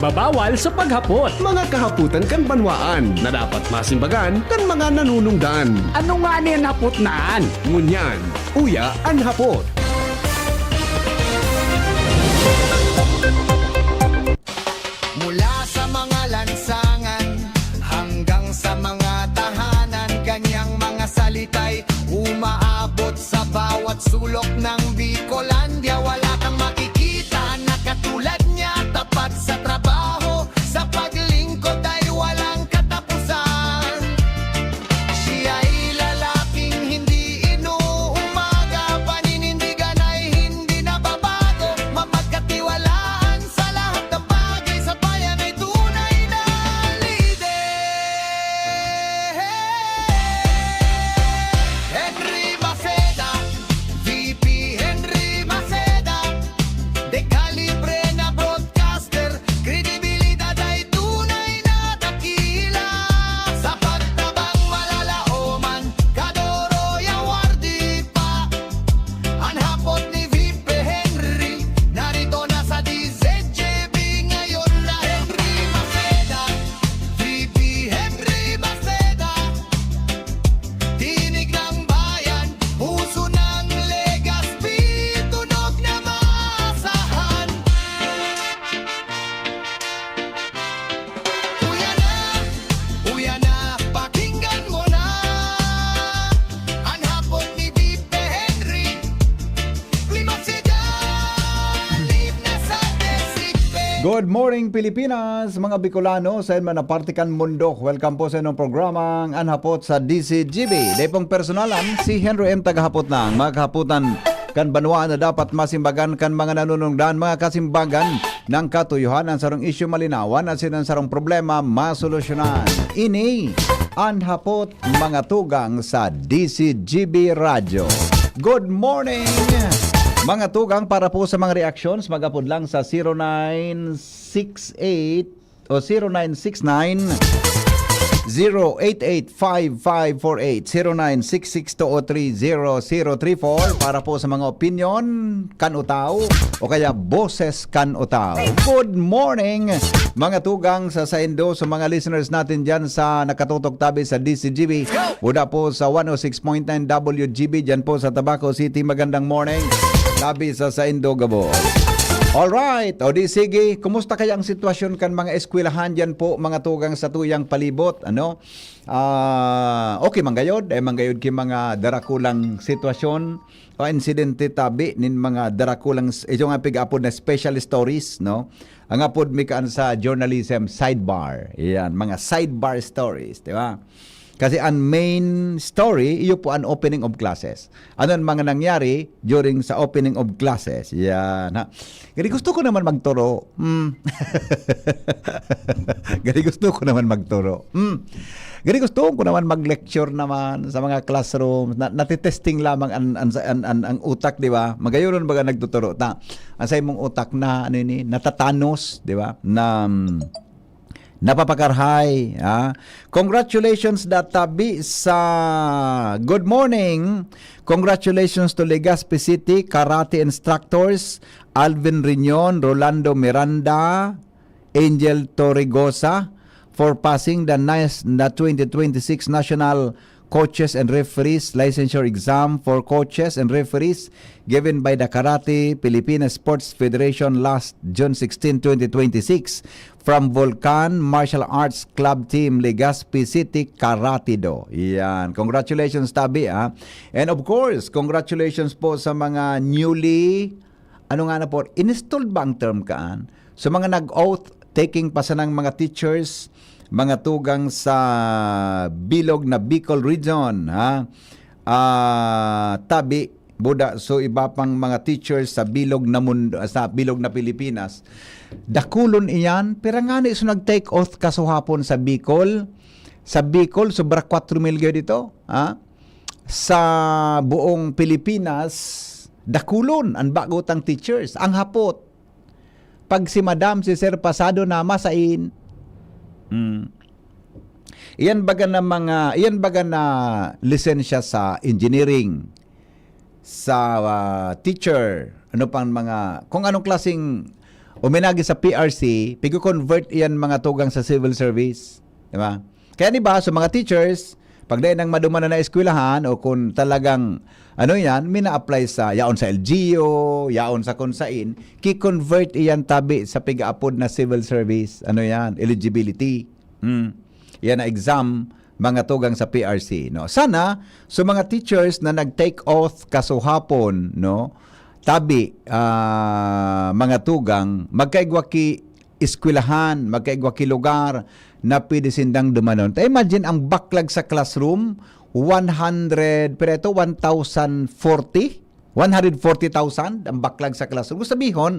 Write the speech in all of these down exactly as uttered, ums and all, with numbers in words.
Mabawal sa paghapot. Mga kahapotan kan banwaan na dapat masimbagan kan mga nanunungdan. Ano ngani an hapot na an? Ngunyan, uya an hapot. Mula sa mga lansangan hanggang sa mga tahanan, kanyang mga salita'y umaabot sa bawat sulok ng Bicolandia. Wala kang makikita na katulad niya, tapat sa trabaho, sa paglingkod ay walang katapusan. Siya'y lalaking hindi inuumaga, paninindigan ay hindi nababago, mapagkatiwalaan sa lahat ng bagay, sa bayan ay tunay na lider. Henry Maceda, V P Henry Maceda, de calibre na broadcaster, kredibilidad ay tunay na dakila. Sa pagtabang malalaoman, kadoro ya wardi pa. An hapot ni V P Henry, narito na sa D Z G B ngayon na Henry Maceda, V P Henry Maceda. Tinig ng bayan, puso ng Legazpi, tunog na maasahan. Uya na, uya na, pakinggan mo na. An hapot ni V P Henry, lima sa dalim na sa desikpe. Good morning, Pilipinas, mga Bicolano, sa man na parte kan mundo. Welcome po sa inyong programang An Hapot sa D C G B. Dai pong personalan, si Henry M. Tagahapot na ang maghaputan kan banwa na dapat masimbagan kan mga nanunungdan, mga kasimbagan ng katuyohan, ang sarong isyu malinawan at ang sarong problema masolusyonan. Ini an hapot, mga tugang sa D C G B Radyo. Good morning, mga tugang. Para po sa mga reactions, mag-apod lang sa zero nine six eight o zero nine six nine, zero eight eight five five four eight, zero nine six six two o three zero zero three four. Para po sa mga opinion kan utao o kaya boses kan utao. Good morning, mga tugang sa saindo, sa mga listeners natin dyan sa nakatutok tabi sa D C G B. Buda po sa one oh six point nine W G B dyan po sa Tabaco City. Magandang morning. Tabi sa saindo gabos. Alright. O di sige, kumusta kaya ang sitwasyon kan mga eskwelahan dyan po, mga tugang sa tuyang palibot? Ano? Ah, okay, manggayod. Eh, manggayod ki mga darakulang sitwasyon o insidente tabi nin mga darakulang, ito nga pig-apod na special stories, no? Ang apod mi kaan sa journalism, sidebar. Yan, mga sidebar stories, di ba? Kasi ang main story, iyo po ang opening of classes. Ano ang mga nangyari during sa opening of classes? Yan, ha? Gani gusto ko naman magturo. Hmm. Gani gusto ko naman magturo. Hmm. Gani gusto ko naman mag-lecture naman sa mga classroom. Na, natitesting lamang ang, ang, ang, ang, ang utak, di ba? Magayon baga nagtuturo ta. Ang sa imong utak na, ano ini, natatanos, di ba? Na, mm, napapakarhay, ha? Congratulations da tabi sa Good Morning. Congratulations to Legazpi City Karate Instructors Alvin Riñon, Rolando Miranda, Angel Torregosa for passing the nice, the twenty twenty-six National Coaches and Referees Licensure Exam for Coaches and Referees given by the Karate Pilipinas Sports Federation last June sixteen, twenty twenty-six from Volcan Martial Arts Club Team, Legazpi City, Karate Do. Yan. Congratulations, tabi, ah. And of course, congratulations po sa mga newly, ano nga na po, installed ba ang term kaan? So, mga nag-oath taking pa sanang mga teachers, mga tugang sa bilog na Bicol Region, ha? Ah, tabi, buda, so iba pang mga teachers sa bilog na mundo, sa bilog na Pilipinas. Dakulon iyan, pira ngani so nag-take oath kasuhapon sa Bicol? Sa Bicol, sobra kwatro mil gayod ito, ha? Sa buong Pilipinas, dakulon ang bago tang teachers. Ang hapot, pag si madam, si sir pasado na, masain. Mm. Iyan baga na mga, iyan baga na lisensya sa engineering, sa, ah, teacher, ano pang mga, kung anong klaseng uminagi sa P R C, pigo-convert iyan mga tugang sa civil service. Di ba? Kaya di ba, sa mga teachers, pag dai nang maduman na eskwelahan o kung talagang, ano yan, mina-apply sa, yaon sa L G U, yaon sa kung sain, ki-convert iyan tabi sa piga-apod na civil service, ano yan, eligibility. Hmm. Yan na exam, mga tugang sa P R C, no? Sana, so mga teachers na nag-take oath kasuhapon, no? Tabi, ah, mga tugang, magkaigwa ki eskwelahan, magkaigwa ki lugar na pwede sindang dumanon. Ta imagine, ang baklag sa classroom, one hundred, pero ito, one thousand forty? One hundred forty thousand ang baklag sa classroom. Kung sabihon,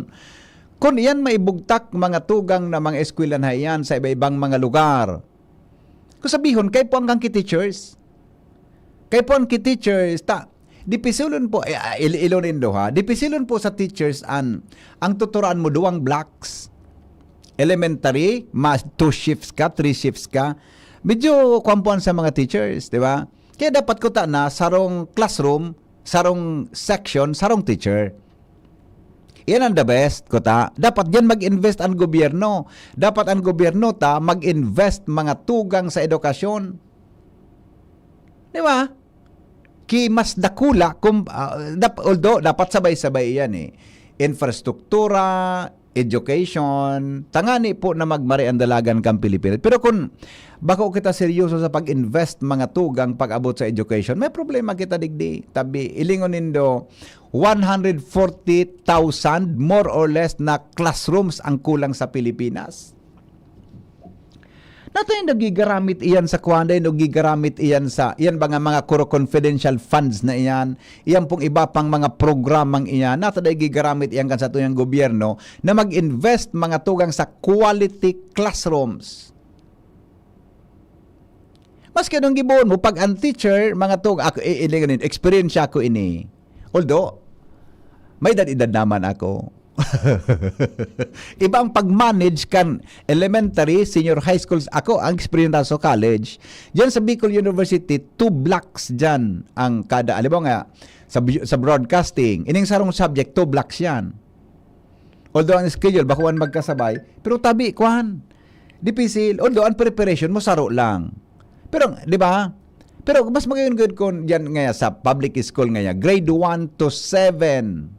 kung iyan maibugtak mga tugang na mga eskwelahan na iyan sa iba-ibang mga lugar, kung sabihon, kay po ang ki teachers. Kay po ang ki teachers, ta, dipisilon po, eh, ah, il-, ilon indo ha, dipisilon po sa teachers an, ang tuturuan mo duwang blocks. Elementary, mas two shifts ka, three shifts ka. Medyo kuwan po an sa mga teachers, di ba? Kaya dapat kuta na sarong classroom, sarong section, sarong teacher. Yan ang the best, kuta. Dapat diyan mag-invest ang gobyerno. Dapat ang gobyerno ta mag-invest mga tugang sa edukasyon. Di ba? Ki mas dakula, kung, ah, dap-, although dapat sabay-sabay yan eh. Infrastruktura, education, tangani po na magmari ang dalagan kan Pilipinas. Pero kung bako kita seryoso sa pag-invest mga tugang pag-abot sa education, may problema kita digdi. Tabi, ilingon nindo, one hundred forty thousand, more or less, na classrooms ang kulang sa Pilipinas. Nato yung nagigaramit iyan sa kuwan, dahil nagigaramit iyan sa, iyan ba nga mga kuro confidential funds na iyan, iyan pong iba pang mga programang iyan, nato dahil gigaramit iyan kan sa tuyang gobyerno na mag-invest mga tugang sa quality classrooms. Maski anong gibohon mo, pag ang teacher, mga tug-, ako, i-, ini, ganun, experience ako ini. Although, may edad-edad naman ako. Iba ang pag-manage kan elementary, senior high schools. Ako, ang experience sa college, diyan sa Bicol University, two blocks diyan ang kada, alam mo nga, sa, bu-, sa broadcasting, ining sarong subject, two blocks yan. Although ang schedule, bakuan magkasabay, pero tabi, kwan, dipisil. Although ang preparation mo, saro lang. Pero, di ba? Pero mas magayon gud kun diyan ngaya sa public school ngaya, grade one to seven.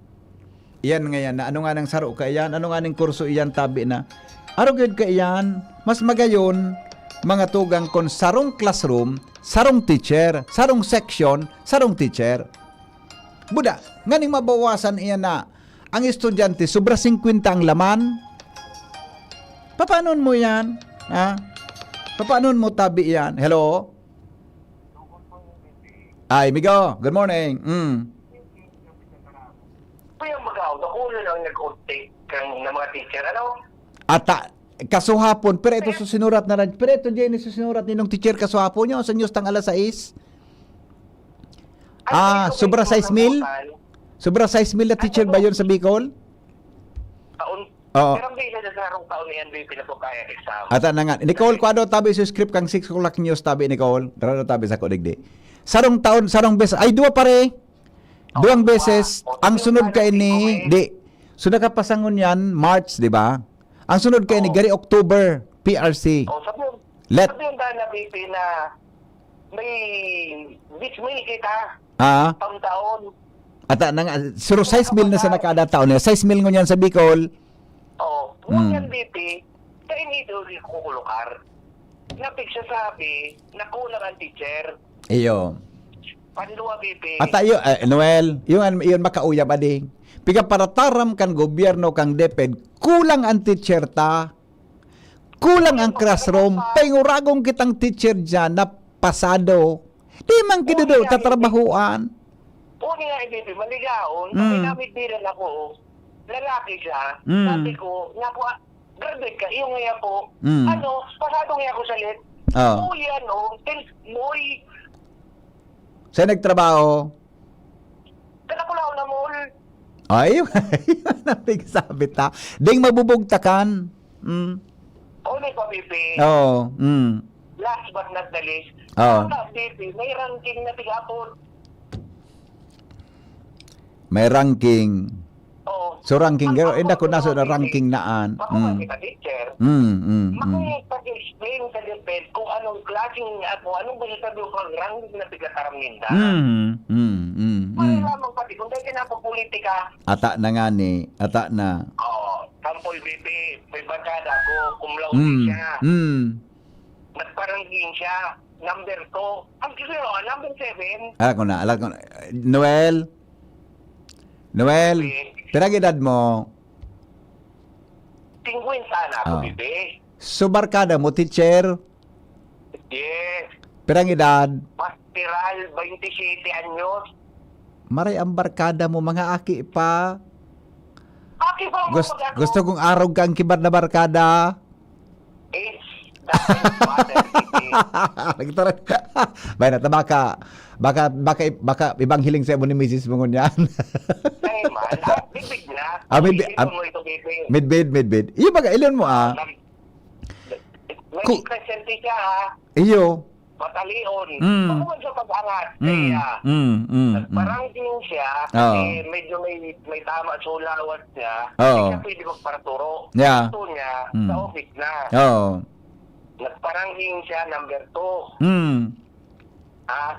Iyan ngaya na, ano nga nang saro ka iyan? Ano nga ning kurso iyan, tabi na? Aro gud ka iyan, mas magayon, mga tugang, kun sarong classroom, sarong teacher, sarong section, sarong teacher. Buda, nganing mabawasan iyan na ang estudyante, sobra singkwenta ang laman. Papanon mo iyan? Ha? Papanon mo tabi iyan? Hello? Ay, Migo, good morning. Mm. Kuya Magaw, nakulo lang nag-update kan, ng mga teacher, ano? Ata, kasuhapon, pero ito susinurat na rin. Pero ito, Jenny, susinurat ninong teacher kasuhapon nyo sa news tang alas sais. Ay, Ah, ito, sobra may sais mil? Nabutan. Sobra sais mil na Ay, teacher ba oo. Yun sa Bicol? Taon. Oo. Pero ang bilis na sarong taon na yan, di pinapukaya exam. Ata na nga. Nicole, kung ano tabi sa script kang six o'clock news, tabi, Nicole. Rano tabi sa ko, digdi. Sarong taon, sarong beses. Ay, dua pare. Duwang Oo, beses. Dua. O, Ang sabi sunod yung ka ini, parang di. So, nakapasangon yan, March, di ba? Ang sunod ka ini, Oo. Gari October, P R C. O, sabi yung, Let. Sabi yung daan na, P P, na may, which may kita, Ah. Taon-taon. Ata na nga, siro sais mil na sa nakada taon niya. Sais mil ngunyan sa Bicol. Oo. Hmm. Ngunyan, B P, kain ito, di ko kulukar. Napigsasabi, nakulang ang teacher. Iyo. Pandua, B P. Ata iyo, eh, Noel, yung an-, yun makauyab, adi. Piga parataram kan gobyerno, kang DepEd, kulang ang teacher ta. Kulang ang classroom. Painguragong kitang teacher dyan na pasado. Di man kidudo, tatrabahoan. Puni nga, hindi, maligaon. Mm. Kasi namigdiran ako. Lalaki siya. Mm. Sabi ko, nga po, ah, graduate ka, iyo nga po. Mm. Ano, pasado nga ako sa let. Oh. Uy, ano, tel-, boy. Sa nagtrabaho? Sa Lapu-Lapu na mall. Ay, napigsabi ta. Ding mabubugtakan. Mm. Only pa, Pipi. Oo, mm. Last but not the least, Oo. Ang Pipi, may ranking na tigapon. May ranking. Oo. So, ranking, Ang pero ako inda ko po, naso na ranking. Ranking na an. Makuha Mm. kita, teacher. Mm, mm, mm. Makipag-explain sa DepEd kung anong klaseng, ah, kung anong gusto sabi ko pag ranking na pigkataram ninda. Mm, mm, mm, Para mm. lamang pati kung dahil ka na politika. Ata na nga ni, ata na. Oo. Kampoy, bebe, may barkada ako, cum laude Mm, siya. mm. Nagparangking siya. Number two. Ang gusto nyo, number seven. Alam ko na, alam ko na. Noel? Noel, Bebe. Pirang edad mo? Singkwenta na ako, Ah. bebe. So, barkada mo, teacher? Yes. Pirang edad? Masteral, twenty-seven anyos. Maray ang barkada mo, mga aki pa. Aki ba mo Gust- pag ako? gusto kong arog ka ang kibar na barkada. It's that is father, bebe. Nagtarag. Bay, nata baka, baka, baka, baka ibang hiling sa imo ni misis mo ngunyan. Ay, man. Ah, bibig na. Ah, may bi- Isipon ah, mo ito, bebe. Midbid, midbid. Iyo baga, ilon mo ah. Nag- May Ku- presente siya, ha? Iyo. Matalion. Mm. Baka man siya pag-angat. Mm, Kaya, mm, mm, mm. nagparangking siya, Oo. eh, medyo may, may tama sa lawas niya. Oo. Hindi siya pwede magparaturo. Yeah. Gusto niya, Mm. sa office na. Oo. Nagparangking siya, number two. Mm. Ah,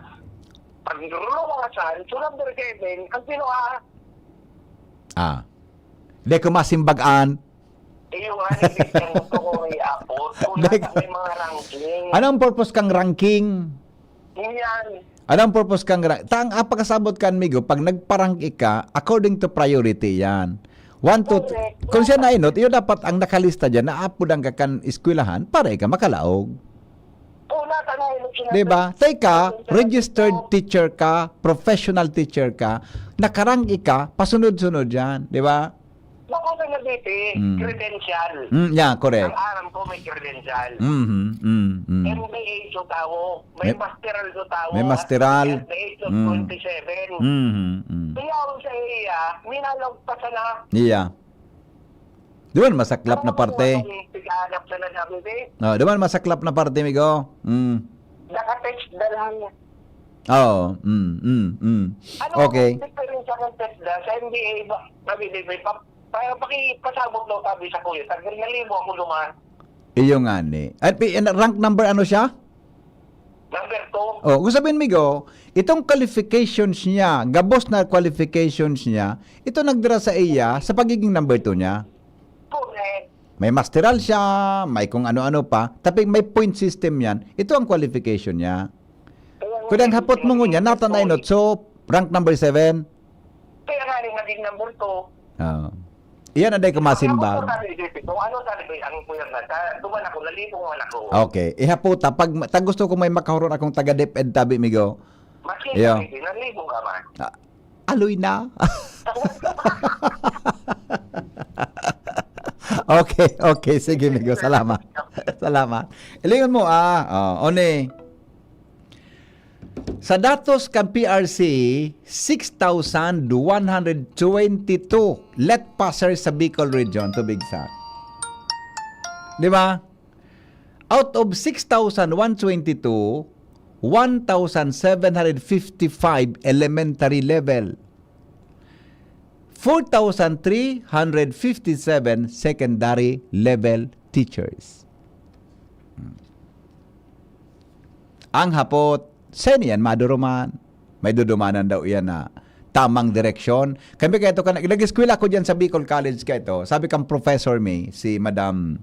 pag niluluwasan, so number seven, ang kinuha, Ah. Di ko masimbag-an. eh, yung honey bee, yung gusto ko may apot. Kung Dek- nasa may mga ranking. Anong purpose kang ranking? Yun yan. Anong purpose kang rank? Tang, ah, pagkasabot kan, migo, pag nagparangki ka, according to priority yan. One, two, Correct. kung siya nainot, iyo dapat ang nakalista dyan, naapodan ka kan eskwelahan para ika makalaog. Oo, nasa na yun. Di ba? Teka, registered teacher ka, professional teacher ka, nakarangki ka, pasunod-sunod yan. Di ba? Bako sa Nabiti, Mm. credential. Mm, yeah, correct. Ang aram ko may credential. Mhm, mm, mm. M B A so tao, may May- masteral so tao. May masteral. At the age of Mm. twenty-seven. Mhm, mm. Kaya ako sa iya, minalaw pa sana. Iya. Di man masaklap na parte. Pigaanap sana sabi, eh. Oh, di man masaklap na parte, migo. Mm. Naka-text na lang. Oo. Mm, mm, mm. Ano Okay. ang diferensya ng TESDA sa M B A ba? Sabi ni Bay, pa, pa, pakipasabot daw sabi sa kuya. Tagdal na libo ako duman. Iyo nga ni. At pi-, and rank number ano siya? Number two. Oh, kung sabihin, migo, itong qualifications niya, gabos na qualifications niya, ito nagdara sa iya sa pagiging number two niya. Correct. May masteral siya, may kung ano-ano pa, tapi may point system yan. Ito ang qualification niya. Kaya nga, Kung ang hapot mo ngunyan, nata na inot, so rank number seven. Kaya nga rin naging number two. Ah. Iyan ang day ko masimbag. Kung ano sabi ko, ang kuya nga, ta, duman ako, nalipong man ako. Okay. Ihaputa, pag ta gusto ko may makahuron akong taga DepEd tabi, migo. Masin, Yeah. Hindi, nalipong ka man. Ah, aloy na. Okay, okay. Sige, migo. Salamat. Salamat. Ilingon mo, ah. Oh, one. Sa datos kan P R C, six thousand one hundred twenty-two let passers sa Bicol Region, to be exact. Di ba? Out of six thousand one twenty-two, one thousand seven hundred fifty-five elementary level, four thousand three hundred fifty-seven secondary level teachers. Hmm. Ang hapot, seni yan maduruman. May dudumanan daw iyan na tamang direksyon. Kami kaya ito, kan-, nag-eskwela ko dyan sa Bicol College kaya ito. Sabi kang professor mi, si Madam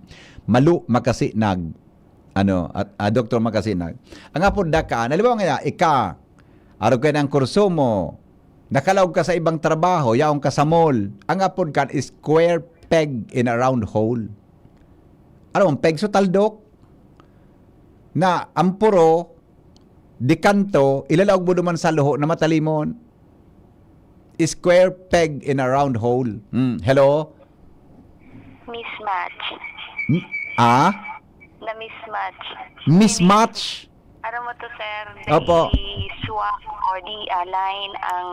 Malu Makasinag, ano, at, ah, Doktor Makasinag. Ang apod da ka, halimbawa nga, ika, arog ka ng kurso mo, nakalaog ka sa ibang trabaho, yaon ka sa mall. Ang apod kan square peg in a round hole. Ano ang peg? So, taldok na ang puro, dikanto, ilalaog mo duman sa luho na matalimon. Square peg in a round hole. Hmm, hello? Mismatch. M- ah? Na mismatch. Mismatch? Aram mo to, sir? Opo. Dahil swak or di align ang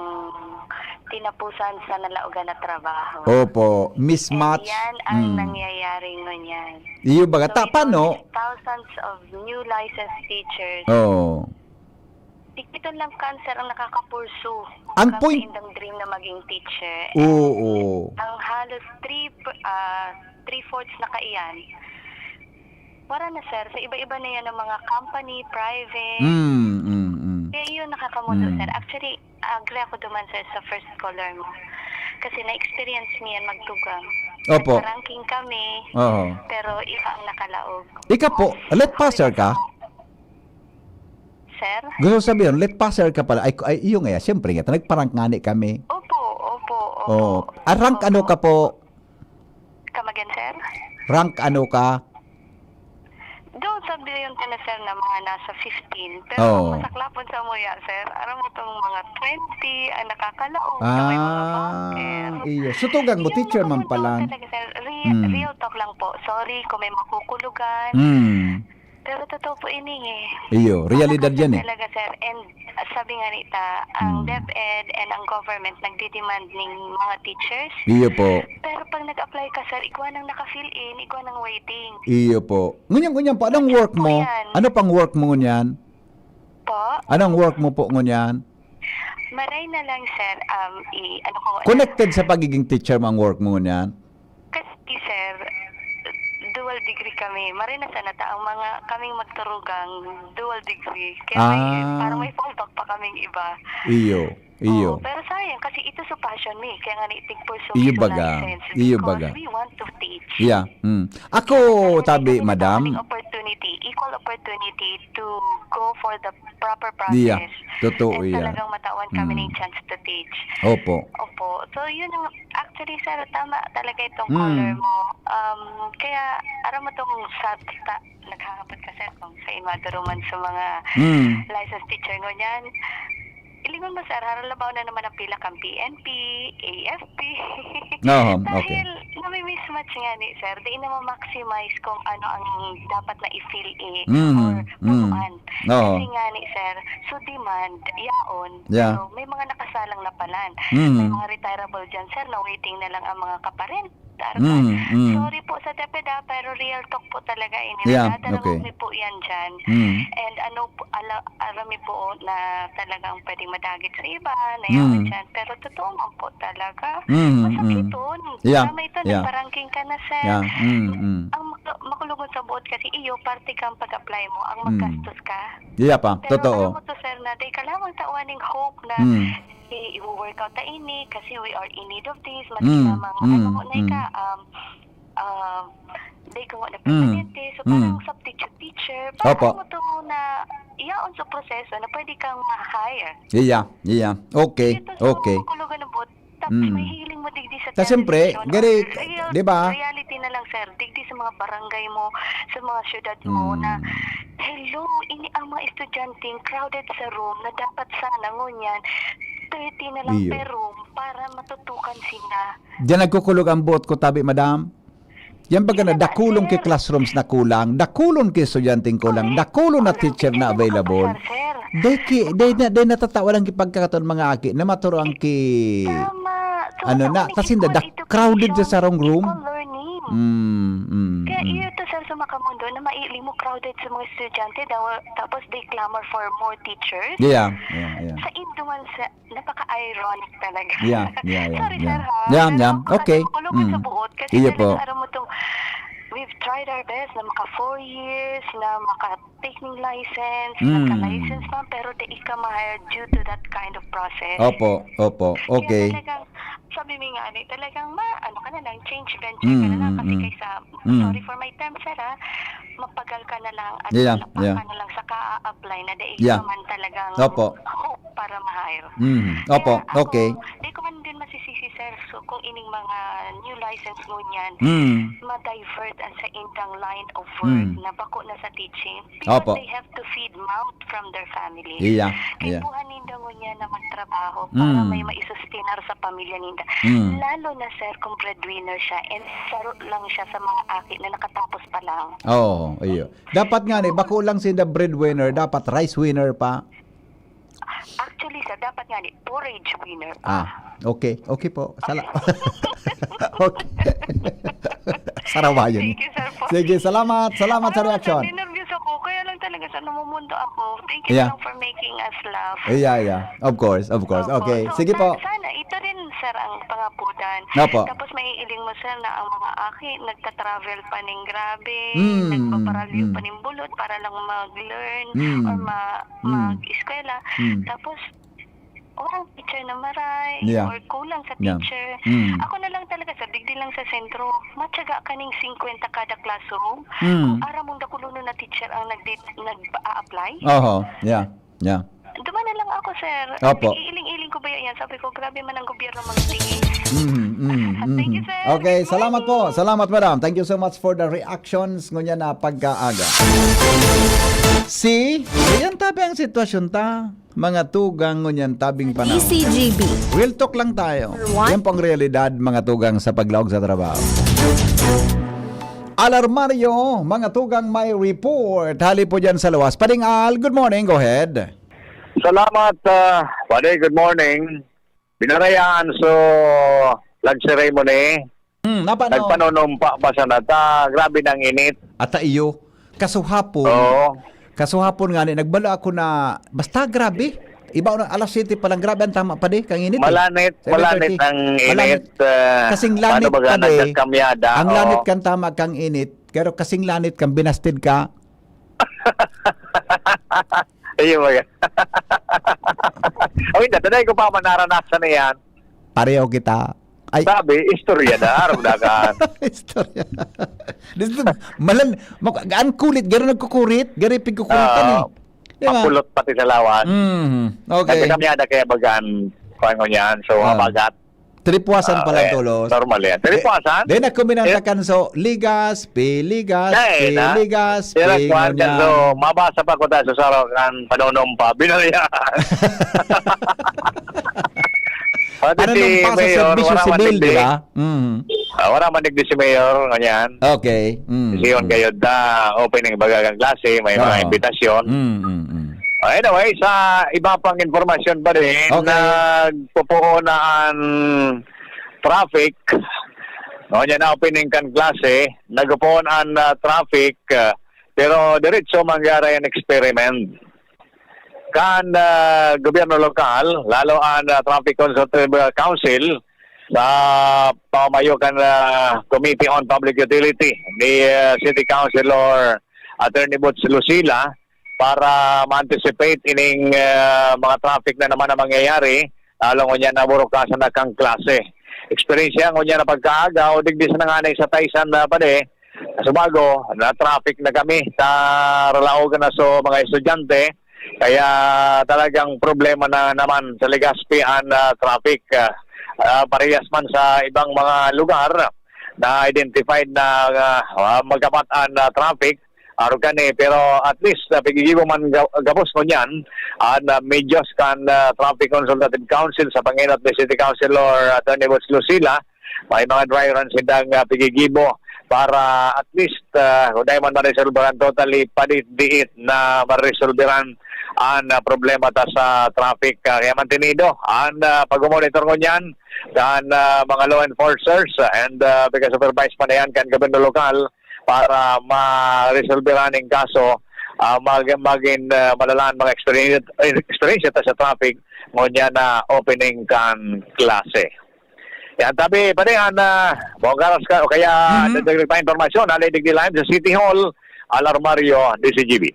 tinapusan sa nalaogan na trabaho. Opo. Mismatch. And yan ang Hmm. nangyayari ngunyan. Iyo baga. So, Ta, we paano? Lost thousands of new licensed teachers. Oh. Tikiton lang kan, sir, ang nakakapursu Ang kan point- saindang dream na maging teacher. Oo. Ang halos three, ah, three-fourths na kaiyan, wala na, sir. Sa iba-iba na yan ng mga company, private. Mm, mm, mm. Kaya yun, nakakamundo, Mm. sir. Actually, agree ako duman, sir, sa first caller mo. Kasi na-experience niyan magtugang. Opo. Nagpa-ranking kami, Oo. pero iba ang nakalaog. Ika po, late passer ka? Sir? Gusto sabihin, late passer ka pala. Ay, ay iyo nga, siyempre nga, nagpa-rank ngani kami. Opo, opo, opo. Oh, ah, rank ano ka po? Come again, sir? Rank ano ka? Doon sa bilyon ka na, sir, na mga nasa fifteen. Pero Oo. ang masaklapon sa muya, sir, aram mo tong mga twenty ang nakakalaog na may mga Ah, bunker. iyo. So, tugang mo, Yung teacher man nakapunta pala. Talaga, sir. Re- Mm. Real talk lang po. Sorry kung may makukulugan. Hmm. Pero totoo po ini eh. Iyo, realidad yan eh. Talaga, sir. And uh, sabi nga nita, ang Mm. DepEd and ang government nagdi-demand ning mga teachers. Iyo po. Pero pag nag-apply ka, sir, igwa nang naka-fill in, igwa nang waiting. Iyo po. Ngunyan, ngunyan po, anong work mo? Yan. Ano pang work mo ngunyan? Po? Anong work mo po ngunyan? Maray na lang, sir, um, i, ano ko, Connected sa pagiging teacher mo ang work mo ngunyan? Kasi, sir, dual degree kami. Maray na sana ta, ang mga kaming magturugang dual degree. Kaya may, Ah. parang may fallback pa kaming iba. Iyo. Iyo. Oo, pero sayang kasi ito sa passion mo eh. Kaya nga naitigpurso Iyo sa baga. license Iyo because baga. we want to teach. Yeah. Mm. Ako, tabi, Kasi madam. Opportunity, equal opportunity to go for the proper process. Yeah. Totoo, And yeah. talagang matawan kami Mm. ng chance to teach. Opo. Opo. So, yun ang, actually, sir, tama talaga itong Mm. caller mo. Um, kaya, aram mo tong sa, ta, naghahapot ka, sir, kung sa imaduruman sa mga Mm. licensed teacher ngunyan. Ilingon mo, sir, haralabaw na naman ang pila kang P N P, A F P. Oo, okay. Dahil nami-mismatch nga ni, sir, di na ma-maximize kung ano ang dapat na i-fill eh, Mhm, or mhm. punuan. Oo. Kasi nga ni, sir, so demand, yaon, Yeah. pero may mga nakasalang na palan. Mhm. May mga retirable dyan, sir, na waiting na lang ang mga kaparent. Dar- Mm, mm. Sorry po sa DepEd, ah, pero real talk po talaga ini. Yeah, Nadadarangog okay. mi po yan dyan. Mm. And ano po, ala, alam mi po na talagang pwedeng madagit sa iba, na Mm. yaon dyan. Pero totoo man po talaga. Mm, Masakiton. mm. Yeah, Tama ito, yeah. nagpa-ranking ka na, sir. Yeah, mm, mm. Ang mak- makulungon sa buot kasi iyo, parte kang pag-apply mo, ang Mm. maggastos ka. Iya pa, Pero totoo. alam mo to, sir, na di ka lamang tawaning hope na Mm. i-work out ta ini kasi we are in need of this, maski Mm, lamang, mm, ano mo na mm. ka, um, um, di ka mo na Mm, permanente, so mm. parang substitute teacher, para Opo. mo to na iyaon sa proseso na pwede kang ma-hire. Iya, iya. Okay, Ito sa okay. Kulugan ng Bot, tapos Mm. may hiling mo digdi sa Ta, siyempre, television. gari-, Real, di ba? Reality na lang, sir. Digdi sa mga barangay mo, sa mga syudad mo Mm. na, hello, ini ang mga estudyanteng crowded sa room na dapat sana ngunyan, thirty na lang Iyo. per room para matutukan sila. Diyan nagkukulog ang buot ko, tabi, madam. Yan baga na dakulon ki classrooms na kulang, dakulon ki estudyanteng kulang, dakulon na teacher na available. Day ki, day na, day natatawa lang ki pagkakaton mga aki na maturo ang ki Tama. So, ano na, ang kasi equal da, crowded sa education, sarong room. Equal learning. Mm, mm, Kaya mm. iyo to, sir, sa Makamundo na mailing mo crowded sa mga estudyante daw, tapos they clamor for more teachers. Yeah, yeah, yeah. Sa Indo man, sa, napaka-ironic talaga. Yeah, yeah, yeah, Sorry, yeah. sir, ha? Yeah, Pero yeah. Okay. Kulugan sa Mm. buot kasi Iyo talaga po. aram mo tong, we've tried our best na maka four years, na maka-taking license, Mm. nagka-license man, pero di ka ma-hire due to that kind of process. Opo, opo. Okay. Kaya talagang, sabi mi nga, ano, talagang ma, ano ka na lang, change venture ka na lang Mm, kasi mm, kaysa, mm. sorry for my term, sir, ha, mapagal ka na lang at Yeah, lapang yeah. ka na lang sa ka-apply na dahil Yeah. ka man talagang Opo. hope para ma-hire. Mm, opo, Kaya ako, okay. Di ko man din masisisi, sir, so kung ining mga new license ngunyan, Mm. ma-divert ang sa indang line of work Mm. na bako na sa teaching because Opo. they have to feed mouth from their family. Iya, Kaya iya. buhan ninda ngunyan na magtrabaho para Mm. may maisustinar sa pamilya ninda. Mm. Lalo na, sir, kung breadwinner siya and saro lang siya sa mga aki na nakatapos pa lang. Oo, iyo. Dapat nga ni, bako lang sinda breadwinner, dapat rice winner pa. Actually, sir, dapat nga ni, porridge winner pa. Ah, okay. Okay po. Sala- okay. Sarawayan. Thank you, sir, po. Sige, salamat. Salamat sa Parang, reaksyon. Sir, nervous ako. Kaya lang talaga, sir, namumuna to ako. Thank you Yeah. lang for making us laugh. Yeah, yeah. Of course, of course. Opo. Okay. So, Sige sana, po. sana ito rin, sir, ang pangaputan. Opo. Tapos maiiling mo, sir, na ang mga aki nagta-travel pa ning grabe, Mm, nagpaparalyo mm. pa ning bulot para lang mag-learn Mm, or ma-, mm. mag-eskwela. Mm. Tapos, walang teacher na maray Yeah. or kulang sa Yeah. teacher. Mm. Ako na lang talaga, sir, digdi lang sa sentro. Matyaga kaning singkwenta kada classroom. Mm. Kung aram mong dakulonon na teacher ang nagdi-, nag-a-apply, Oho. Yeah. Yeah. Duman na lang ako, sir. Opo. Iiling-iling ko ba yan? Sabi ko, "Grabe man ang gobyerno, mga tingin." Mhm, mhm, Thank you, mhm. sir. Okay, Good salamat po. morning. Salamat, madam. Thank you so much for the reactions. Ngunyan na pagkaaga. See? Yan tabi ang sitwasyon ta. Mga tugang ngunyan tabing panahon. D C G B. Real talk lang tayo. Number one. Yan po ang realidad, mga tugang, sa paglaog sa trabaho. Alarmaryo, mga tugang, may report. Hali po dyan sa luwas. Pading Al, good morning. Go ahead. Salamat, ah, Padi. Good morning. Binarayan, so, lag ceremony. Hmm, napanaw. Nagpanunumpa pa sana ta. Grabe ng init. Ata iyo. Kasuhapon. Oo. Kasuhapon nga ni, nagbalo ako na, basta grabe. Iba na, alas siyete pa lang, grabe ang tama pa di, kang init eh. Malanit, Seven thirty. malanit ang init. Malanit. Eh, Kasing paano lanit baga ka di, nagkakamyada? ang Oo. lanit kang tama kang init, pero kasing lanit kang binasted ka. Ayun ba yan? O hindi, tanay ko pa man naranasan na yan. Pareho kita. Ay. Sabi, istorya na, aram na ka. Istorya. Gusto, malan, mak-, ang kulit, garo nagkukurit, garo pigkukulitan Ah, eh. Di ba? Mapulot pati sa lawas. Mm, okay. Kasi kami ada kaya bagan, kuwan ko niyan, so, Ah. mabagat. Tripuasan Ah, pala eh, tulos. normal yan. Tripuasan? Di, di na kuminanta Eh, kan so, ligas, piligas, Ay, na. piligas, Yan ang kuwan pingon dyan. So, yan. mabasa pa ko tayo sa sarakan, panunumpa, binalian. Pati Ano si nung pa sa Mayor, serbisyo wala man sibil, digdi. di ba? Mm. Ah, wala man digdi si Mayor, nganyan. Okay. Mm, Kasi yun mm. kayo, da, opening baga kang klase, may mga Ah. imbitasyon. Mm, mm, mm. Ah, anyway, sa iba pang impormasyon pa rin, Okay. nagpupuon na ang traffic. No, yan na opening kan klase, nagpupuon ang, ah, traffic, ah, pero diretso mangyari ang experiment. Kan, ah, gobyerno lokal, lalo ang, ah, Traffic Consultative Council, sa pamayo kan, ah, Committee on Public Utility ni, ah, City Councilor Attorney Boots Lucila para ma-anticipate ining, ah, mga traffic na naman na mangyayari, lalo ngunyan na burukasan na kang klase. Eksperyensya ngunyan na pagkaaga o digdi sa nanganay sa Taysan na pade, sa Subago, na-traffic na kami sa ralaog na so mga estudyante. Kaya talagang problema na naman sa Legazpi ang, ah, traffic. Ah, ah, parehas man sa ibang mga lugar na identified na, ah, ah, magapat ang, ah, traffic. Arog kani, pero at least, ah, pigigibo man ga-, gabos ngunyan, ang, ah, medyas kan, ah, Traffic Consultative Council sa pangenot ni City Councilor Attorney Boots Lucila, may mga dry runs sindang, ah, pigigibo para at least, ah, kung dai man maresolbahan totally, padiit-diit na maresolbahan ang, ah, problema ta sa traffic. Ah, kaya mantenido ang, ah, pag-monitor ngunyan kan, ah, mga law enforcers, ah, and, ah, pika-supervise pa na yan kan gobyerno lokal para maresolbahan ang kaso, ah, mag-, maging, ah, malalaan mga experience, experience ta sa traffic ngunyan na opening kan klase. Yan, tabi, pare, an, ah, buong karas ka, o kaya Mhm. dagdag pa impormasyon, hali digdi live sa City Hall, Alarmario, D C G B.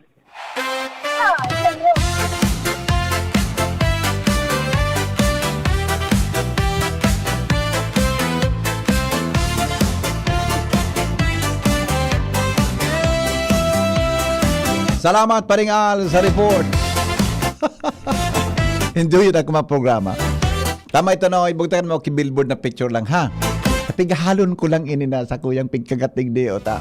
Salamat, Paring Al, sa report. Enjoy na kuma programa. Tama ito, no? Ibugtakan mo ki billboard na picture lang, ha? Pigahalon ko lang ini na sa kuyang pigkagat digdi, o ta.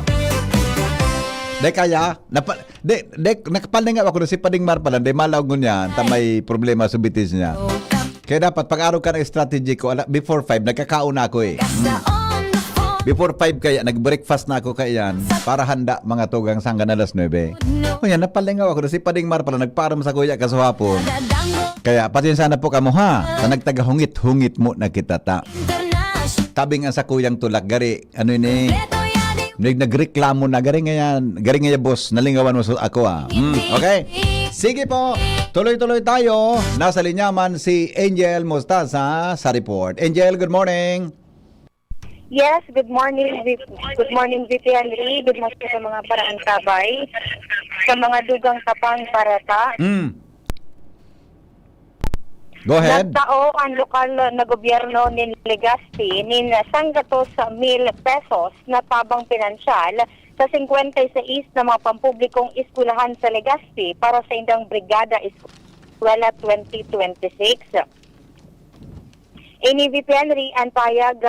Di kaya, napa-, di, di, nakapalingaw ako na si Pading Mar pala, di malaog ngunyan, ta may problema sa bitis niya. Kaya dapat, pag-araw ka ng strategy ko, ala, before five, nagkakaon na ako eh. Mm. Before five kaya, nag-breakfast na ako kaya yan, para handa mga tugang sanggan alas nuebe. O yan, napalingaw ako na si Pading Mar pala, nagpaaram sa kuya kasuhapon. Kaya, pasensya na po kamo ha, sa nagtagahungit-hungit mo na kita ta. Tabing ang sa kuyang tulak, gari, ano ini? Nag-, nagreklamo na, gari ngayon, gari ngayon, boss, nalingawan mo sa ako ah. Hmm, okay? Sige po, tuloy-tuloy tayo. Nasa linya man si Angel Mostaza sa report. Angel, good morning. Yes, good morning, V- good morning, V P Henry. Good morning sa mga paraantabay, sa mga dugang tapang parata. Mm. Go ahead. Nagtao ang lokal na gobyerno nin Legazpi nin sanggatos mil pesos na tabang pinansyal sa singkwenta y seis na mga pampublikong eskwelahan sa Legazpi para sa indang Brigada Eskwela twenty twenty-six. Ini V P Henry an payag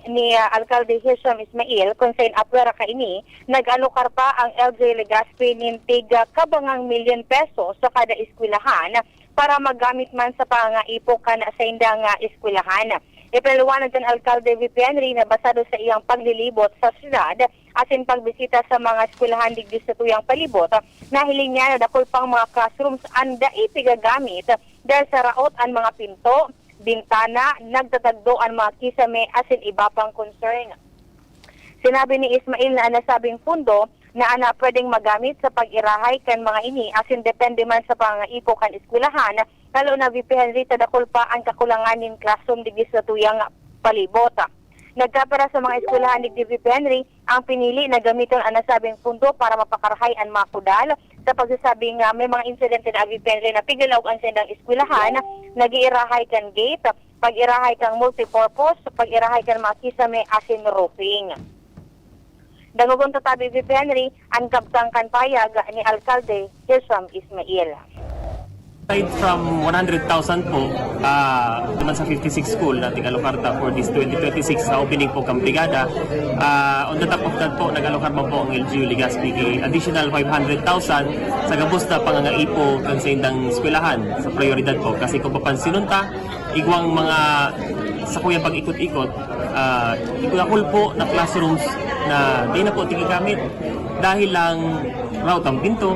ni ah, Alkalde Hisham Ismail kung sain apwera kaini, nag-alokar pa ang L J Legazpi nin tig kabangang milyon pesos sa kada eskwelahan para magamit man sa pangangaipok kan saindang ah, eskwelahan. Ipinaliwanag kan Alkalde V P Henry na basado sa iyang paglilibot sa syudad asin pagbisita sa mga eskwelahan digdi sa tuyang palibot, nahiling niya na dakul pang mga classrooms an dai pigagamit dahil sa raot an mga pinto, bintana, nagtatagdo an mga kisame asin iba pang concern. Sinabi ni Ismail na an nasabing pundo na ana pwedeng magamit sa pag-irahay kan mga ini asin depende man sa pangangaipok kan eskwelahan, lalo na V P Henry ta dakul pa an kakulangan nin classroom digdi sa tuyang palibot. Nagkapira sa mga eskwelahan digdi V P Henry ang pinili na gamiton an nasabing pundo para mapakarahay an mga kudal sa pagsasabing ah, may mga insidente na V P Henry na pigalaog an saindang eskwelahan, nag-iirahay kan gate, pag-irahay kan multipurpose, pag-irahay kan mga kisame asin roofing. Dangogon ta tabi V P Henry an kabtang kan payag ni Alkalde Hisham Ismail. Aside from one hundred thousand po, ah, naman sa fifty-six school na tig-alokar ta for this twenty twenty-six sa opening po kang brigada, ah, on the top of that po, nag-alokar man po ang L G U Legazpi additional five hundred thousand sa gabos na pangangaipo kan sa indang eskwelahan sa prioridad po. Kasi kung papansinon ta, igwang mga sa kuyang pag-ikot-ikot, ah, igwang po na classrooms na di na po tigigamit dahil lang raot ang pinto,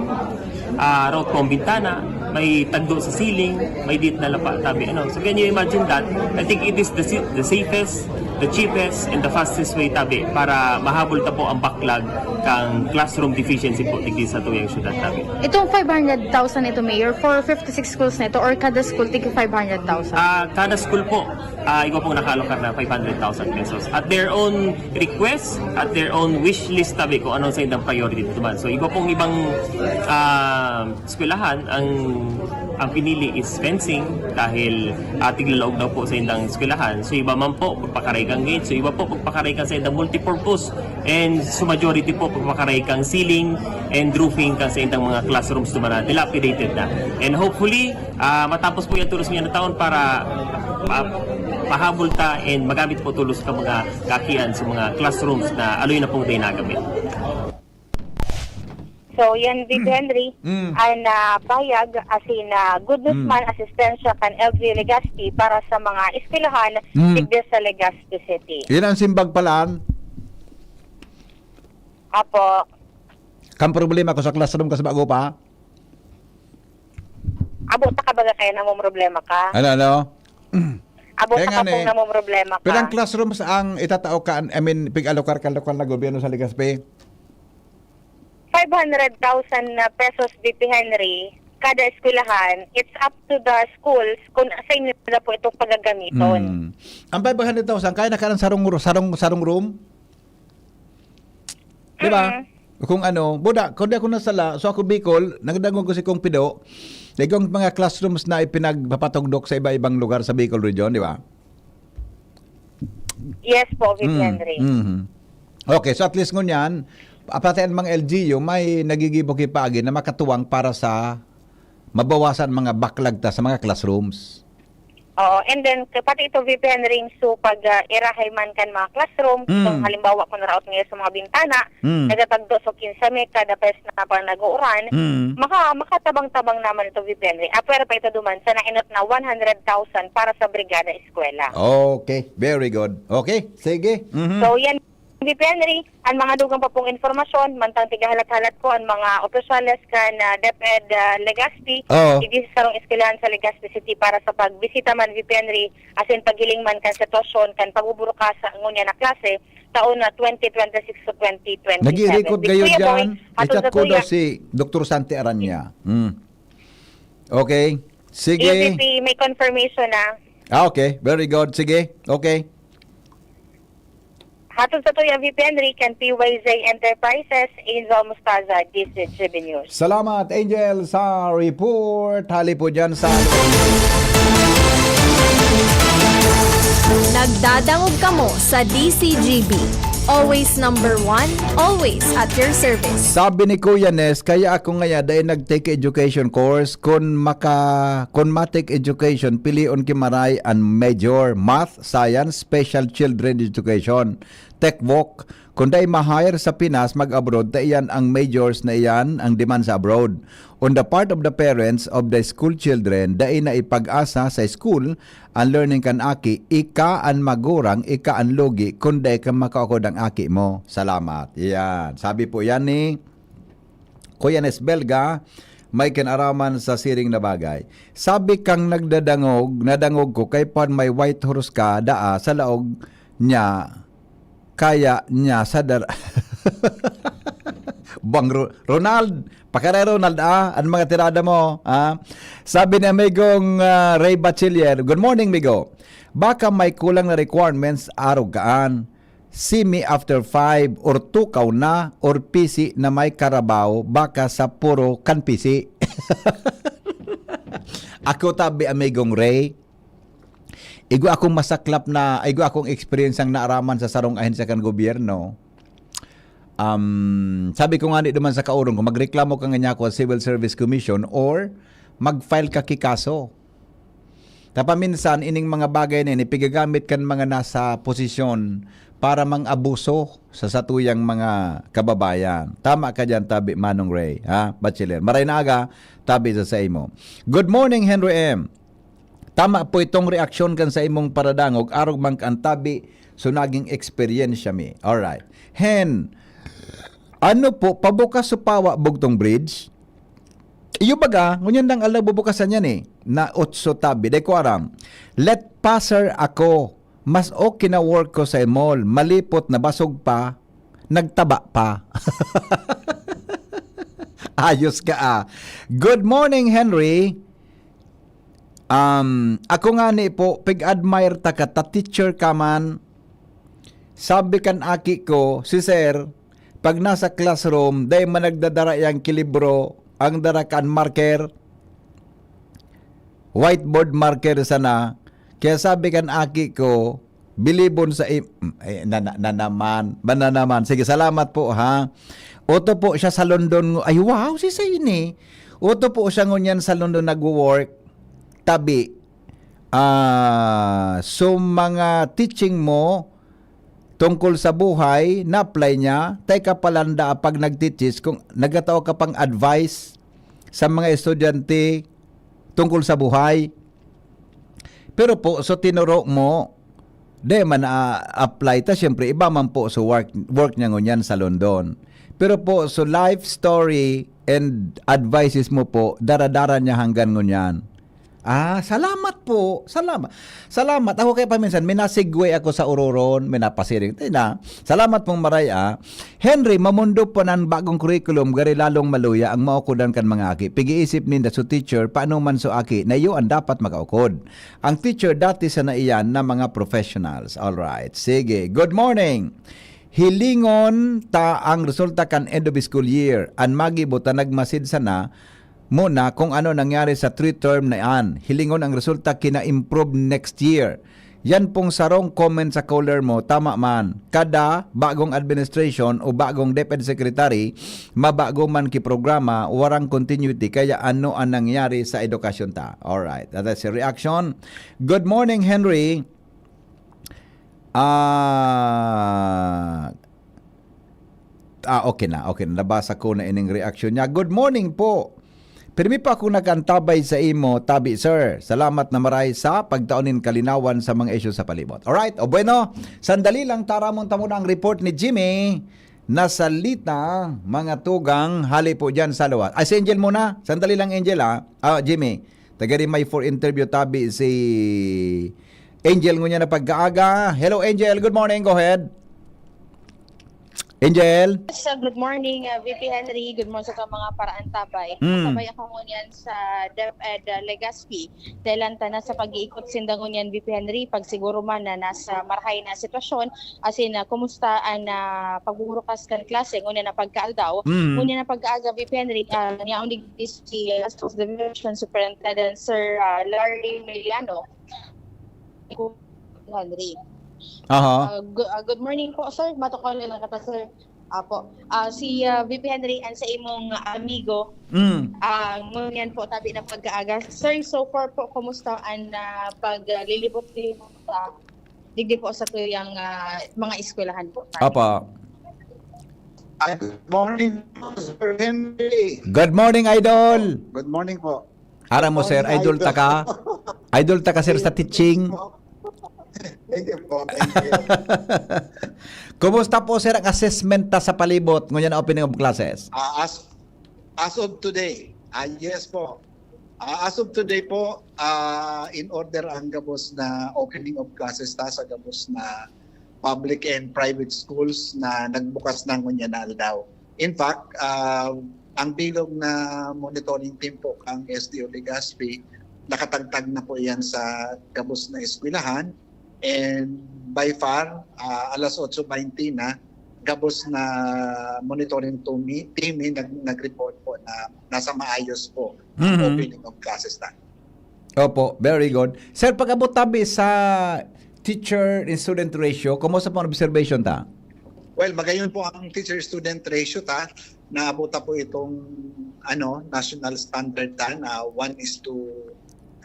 ah, raot po ang bintana, may tagdo sa ceiling, may dit na lapa, tabi, ano. So, can you imagine that? I think it is the, si- the safest, the cheapest, and the fastest way, tabi, para mahabol ta po ang backlog kang classroom deficiency po digdi sa tuyang syudad, tabi. Itong five hundred thousand ito, Mayor, for fifty-six schools na ito or kada school, tig five hundred thousand? Ah, kada school po, ah, igwa pong nakaalokar na five hundred thousand pesos. At their own request, at their own wish list, tabi, kung anong sa indang priority naman. So, igwa pong ibang ah, eskwelahan, ang ang pinili is fencing dahil ah, tiglalaog daw po sa indang eskwelahan. So, iba man po, pagpakaray kang gate. So, iba po, pagpakaray kang sa indang multipurpose. And sa majority po, pagpakaray kang ceiling and roofing kang sa indang mga classrooms naman na dilapidated na. And hopefully, ah, matapos po yan tulos niya na taon para ma- mahabol ta and magamit po tulos ka mga kakian sa mga classrooms na aloy na pong tayo nagamit. So, yan, V P Henry, Mm. an ah, payag asin ah, good news Mm. man asistensya kan L G Legazpi para sa mga eskwelahan Mm. digdi sa Legazpi City. Yan ang simbag palaan. Apo, Kan problema ko sa classroom kas bago pa. abo ta ka baga kaya namomroblema ka. Ano, ano? Abo Kaya ta nga ka pong ni, namomroblema ka. Pilang classrooms ang itatao ka, I mean, pig-alokar ka lokal na gobyerno sa Legazpi? Five hundred thousand na pesos, V P Henry, kada eskwelahan, it's up to the schools kung asain nila po itong pagagamiton. Hmm. Ang five hundred thousand, kaya na ka ng sarong, sarong, sarong room? Di ba? Mm. Kung ano, buda, kung di ako nasala, so ako Bicol, nagdangog ko si Kong Pido, igong mga classrooms na ipinagpapatugdok sa iba-ibang lugar sa Bicol region, di ba? Yes po, V P Mm, Henry. mhm. Okay, so at least ngunyan, pati ang mga L G U, may nagigibo ki paagi na makatuwang para sa mabawasan mga backlog ta sa mga classrooms. Oo, and then k- pati ito V P Henry, so pag ah, irahay man kan mga classroom, Mm. so halimbawa kung naraot ngayon sa mga bintana, Mm. nagatagdo so kinsa may kada pes na pag nag-uuran, Mm. maka makatabang-tabang naman ito V P Henry. Apwera pa ito duman sa nainot na one hundred thousand para sa Brigada Eskwela. Okay, very good. Okay, sige. Mhm. So yan, V P Henry, ang mga dugang pa pong informasyon, mantang tigahalat-halat ko ang mga opisyales kan ah, DepEd ah, Legazpi, Oo. digdi sa sarong eskwelahan sa Legazpi City para sa pagbisita man V P Henry, asin paghiling man kan sitwasyon kan pagbuburukas sa ngunyan na klase, taon na twenty twenty-six to twenty twenty-seven. Nag-i-record With kayo Kuya Boy, dyan. hatod I-chat sa ko daw Kuya. Si Doktor Santi Aranya. Mm. Okay. Sige. E V P, may confirmation na. Ah, okay. Very good. Sige. Okay. Hatod sa tuya V P Enrique and P Y Z Enterprises, Angel Mostaza, D C G B News. Salamat, Angel, sa report. Hali po dyan sa... Nagdadangog kamo sa D C G B. Always number one, always at your service. Sabi ni Kuya Nes, kaya ako ngaya dahil nag-take education course, kun maka kun ma-take education, pilion ki maray an major, math, science, special children education, tech voc. Kun dai ma-hire sa Pinas, mag-abroad, ta iyan ang majors na iyan ang demand sa abroad. On the part of the parents of the school children, dai na ipag-asa sa school ang learning kan aki, ika an magurang, ika an lugi kun dai ka makaukod ang aki mo. Salamat. Yan. Sabi po yan ni Kuya Nes Belga, may kinaraman sa siring na bagay. Sabi kang nagdadangog, nadangog ko kay pan may white horse ka daa sa laog niya, kaya niya sa dar... Bang Ro- Ronald, pakare Ronald ah, ang mga tirada mo ah. Sabi ni amigong ah, Ray Bachiller, "Good morning, migo. Baka may kulang na requirements arog kaan. See me after five or tukaw na or pisi na may karabaw baka sa puro kan pisi." Ako tabi, amigong Ray, igwa akong masaklap na, igwa akong experience ang naaraman sa sarong ahensya kan gobyerno. Um, sabi ko nga ni duman sa kaurong ko, magreklamo ka nga niya ako sa Civil Service Commission or mag-file ka ki kaso. Tapaminsan, ining mga bagay na ini, pigagamit kan mga nasa posisyon para mang-abuso sa satuyang mga kababayan. Tama ka dyan, tabi Manong Ray, ha? Bachelor. Maray na aga, tabi sa saimo. Good morning, Henry M. Tama po itong reaksyon kan sa imong paradangog, arog man kan tabi, so naging eksperyensya mi. Alright. Hen, ano po, pabukas so pawa bugtong bridge? Iyo baga, ngunyan dang aldaw bubukasan yan eh. Na otso tabi, dai ko aram. Let passer ako. Mas okay na work ko sa mall. Malipot na basog pa, nagtaba pa. Ayos ka ah. Good morning, Henry. Um, ako nga ni po, pig-admire ta ka, ta teacher ka man. Sabi kan aki ko, si sir, pag nasa classroom, dai man nagdadara yang kilibro, ang dara kan marker, whiteboard marker sana. Kaya sabi kan aki ko, bilibon sa im-, eh, na, na, na naman, ba na naman. Sige, salamat po ha. Oto po siya sa London. Ay wow, si Saini. Oto po siya ngunyan sa London nagwo-work. Tabi, ah, so mga teaching mo tungkol sa buhay, na-apply niya, tay ka palanda pag nagtitis, kung nagkatao ka pang advice sa mga estudyante tungkol sa buhay. Pero po, so tinuro mo, di man na-apply ta, siyempre, iba man po so work, work niya ngunyan sa London. Pero po, so life story and advices mo po, dara-dara niya hanggang ngunyan. Ah, salamat po. Salamat. Salamat. Ako kaya paminsan, minasigway ako sa uroron, minapasiring. Tayo na. Salamat pong maray, ah. Henry, mamundo po nan bagong curriculum, gari lalong maluya ang maukodan kan mga aki. Pig-iisip ninda so teacher, paano man so aki, na iyo ang dapat makaukod. Ang teacher dati sana iyan na mga professionals. All right. Sige. Good morning. Hilingon ta ang resulta kan end of school year. An magibo ta nagmasid sana muna kung ano nangyari sa three term na iyan. Hilingon ang resulta kina-improve next year. Yan pong sarong comment sa caller mo, tama man. Kada bagong administration o bagong DepEd secretary, mabago man ki programa, warang continuity. Kaya ano ang nangyari sa edukasyon ta? Alright, that is your reaction. Good morning, Henry. Ah, ah, okay na, okay na. Nabasa ko na ining reaksyon niya. Good morning po. Pirmi pa akong nag-antabay sa imo, tabi, sir. Salamat na maray sa pagtao nin kalinawan sa mga isyu sa palibot. Alright, o bueno, sandali lang, taramon ta muna ang report ni Jimmy. Nasalita, mga tugang, hali po dyan sa luwas. Ay, si Angel muna. Sandali lang, Angel, ah. Ah, Jimmy, taga rin may for interview, tabi, si Angel ngunyan na pagkaaga. Hello, Angel. Good morning. Go ahead. Angel? So, good morning, uh, V P Henry. Good morning sa mga paraantabay. Mm. Kasabay ako ngunyan sa DepEd uh, Legazpi. Dahil ang tanan sa pag-iikot sinda ngunyan, V P Henry, pag siguro man na nasa marahay na sitwasyon, as in, uh, kumusta ang uh, pagbubukas kan klase, ngunyan na pagkaaldaw, Mm. ngunyan na pagkaaga, V P Henry, uh, niya ang digdi si uh, Assistant Division Superintendent Sir uh, Larry Meliano. Henry. Aha. Uh, gu- uh, good morning po, sir. Matukol na lang kita, sir. Apo. Ah, si uh, V P Henry and sa imong amigo, Mm. ah, ngunyan po tabi na pagkaaga. Sir, so far po, kumusta ang uh, paglilibot-libot sa digdi po sa tuyang ah, mga eskwelahan po? Apa. Ay, good morning, Sir Henry. Good morning, idol. Good morning po. Aram mo, sir, idol ta ka. Idol ta ka, sir, sa teaching. Thank you po. Thank you. Kumusta po, sir, ang assessment ta sa palibot ngunyan na opening of classes? Ah, as as of today, ah, yes po. Ah, as of today po, ah, in order ang gabos na opening of classes ta sa gabos na public and private schools na nagbukas na ngunyan na aldaw. In fact, ah, ang bilog na monitoring team po kang S D O Legazpi, nakatagtag na po yan sa gabos na eskwelahan. And by far, ah, alas otso baynte na, gabos na monitoring tumi- team eh, nag, nag-report po na nasa maayos po ang Mhm. opening of classes na. Opo, very good. Sir, pag-abot tabi sa teacher and student ratio, kumusta po ang observation ta? Well, magayon po ang teacher-student ratio ta. Naabot na po itong ano, national standard ta na one is to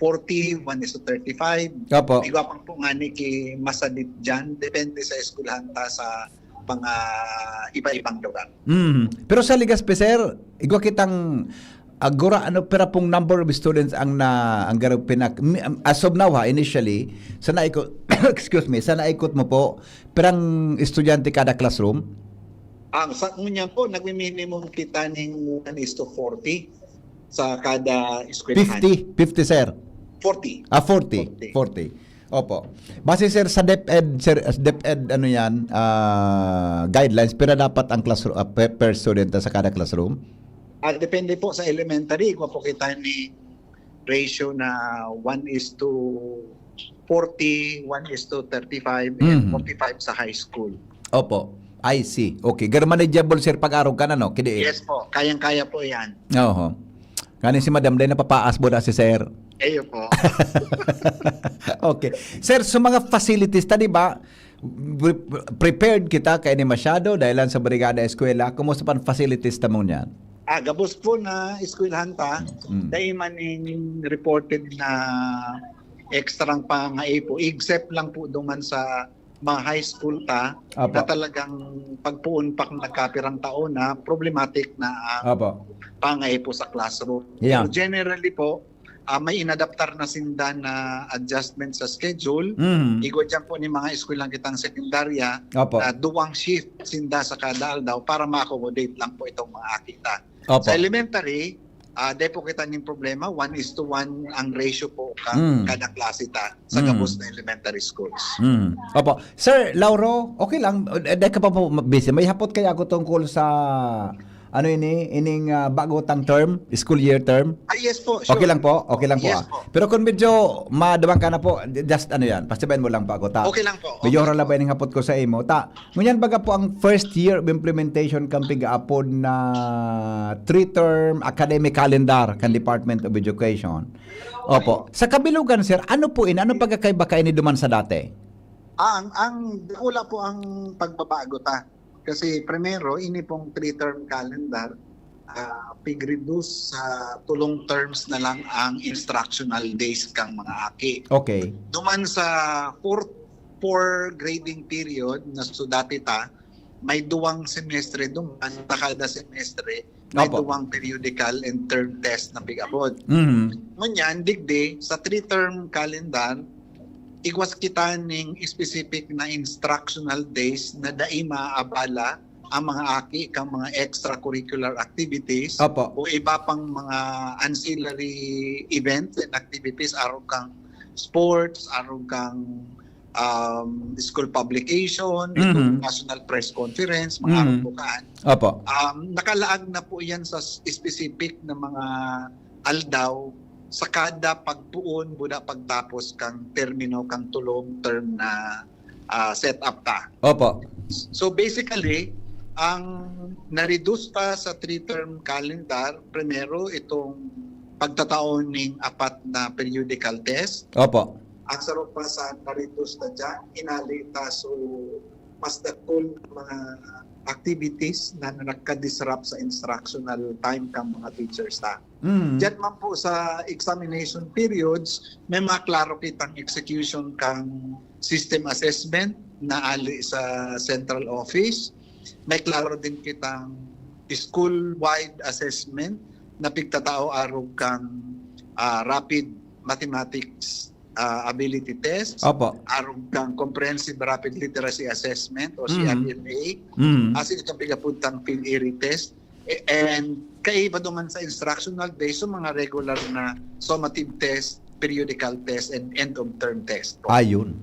forty, one is to thirty-five. Opo. Igwa pang po nga ni ki masadit dyan. Depende sa eskwelahan ta sa mga iba-ibang lugar. Mm. Pero sa Legazpi, sir, igwa kitang agora ano pera pong number of students ang na ang garo pinak mi- as of now ha, initially, sa naikot excuse me, sa naikot mo po, perang estudyante kada classroom? Ang sa ngunyan po, nagmi-minimum kita ning one is to forty sa kada eskwelahan. Fifty, fifty, sir. Forty. Ah, forty. Forty. Forty. Opo. Base, sir, sa DepEd, sir, sa DepEd, ano yan, ah, guidelines, pero dapat ang classroom, ah, per, per student sa kada classroom? Ah, depende po sa elementary, igwa po kita ni ratio na one is to forty, one is to thirty-five, and Mhm. forty-five sa high school. Opo. I see. Okay. Garo manageable, sir, pag-arog ka na, no? Kidi. Yes po, kayang-kaya po yan. Oho. Ngani si Madam, dahil napapaas mo na si Sir. Ayun po. Okay. Sir, sa mga facilities ta, di ba? Pre- Prepared kita kay ni masyado dahil lang sa Brigada Eskwela. Kumusta pa ang facilities ta mong yan? Ah, gabos po na eskwelahan ta, Mm. dahil man in reported na extrang pangaipo, except lang po duman sa mga high school ta, Apo. na talagang pagpuon pa kung nagkapirang taon na problematic na ang Apo. pangaipo sa classroom. Yeah. Pero generally po, ah, may inadaptar na sinda na adjustment sa schedule. Mhm. Igwa dyan po ni mga eskwelahan kitang sekundarya, Apo. ah, duwang shift sinda sa kada aldaw para ma-accommodate lang po itong mga aki ta. Opo. Sa elementary, ah, di po kita ning problema, one is to one ang ratio po ka, Mm. kada klase ta sa Mm. gabos na elementary schools. Mm. Opo. Sir Lauro, okay lang. Eh, dahil ka pa po busy. May hapot kaya ako tungkol sa, ano ini, ining ah, bago tang term, school year term? Ah, yes po, sure. Okay lang po? Okay lang po. Yes Ah. po. Pero kung medyo madawang ka na po, just ano yan, pasibayan mo lang po ako. Ta, Okay lang po. Medyo Okay. Oral na ba yung hapot ko sa imo? Ta, ngunyan baga po ang first year of implementation kan pigaapod na three-term academic calendar kan Department of Education. Opo. Sa kabilugan, sir, ano po ini? Ano pagkakaiba kaini duman sa dati? Ah, ang, ang dakula po ang pagbabago ta. Kasi primero, ini pong three-term calendar, ah, pig-reduce sa tulong terms na lang ang instructional days kang mga aki. Okay. Duman sa four, four grading period na so dati ta, may duwang semestre duman, sa kada semestre, may Opo. duwang periodical and term test na pig-apod. Mhm. Ngunyan, digdi, sa three-term calendar, igwas kita ning specific na instructional days na dai maabala ang mga aki kang mga extracurricular activities Opo. o iba pang mga ancillary events and activities, arog kang sports, arog kang um, school publication, itong Mhm. national press conference, mga Mhm. arog po kaan. Opo. Um, nakalaag na po yan sa s-, specific na mga aldaw sa kada pagpuon, buda pagtapos kang termino, kang tulong term na, ah, set up ta. Opo. So, basically, ang na-reduce ta sa three-term calendar, primero, itong pagtatao ning apat na periodical test. Opo. Ang saro pa sa na-reduce ta dyan, inali ta, so, mas dakul na mga activities na, na nagka-disrupt sa instructional time kang mga teachers ta. Mm. Diyan man po sa examination periods, may mga klaro kitang execution kang system assessment na ali sa central office. May klaro din kitang school-wide assessment na pigtatao arog kang, ah, rapid mathematics, ah, ability test, Opo. arog kang comprehensive rapid literacy assessment o Mm. C R L A, Mm. asin itong pigapuntang PhilEri test. Eh, and kaiba duman sa instructional based, so mga regular na summative test, periodical test, and end of term test po. Ayun.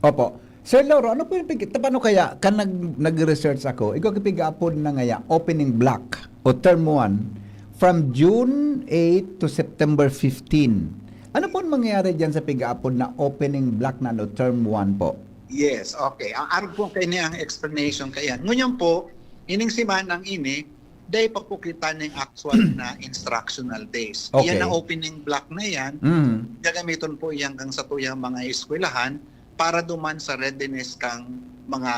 Opo. Sir Lauro, ano po yung pig-, paano kaya, kan nag-, nag-research ako, igwa ki pig-aapod na ngaya, opening block o term one, from June eight to September fifteen. Ano po ang mangyayari dyan sa pig-aapod na opening block na, ano, term one po? Yes, okay. Ang arog po kaini ang explanation kaiyan. Ngunyan po, ining semanang ini, dai pa po kita ning actual na instructional days. Okay. Iyan na opening block na yan, Mm. gagamiton po iyan kang satuyang mga eskwelahan para duman sa readiness kang mga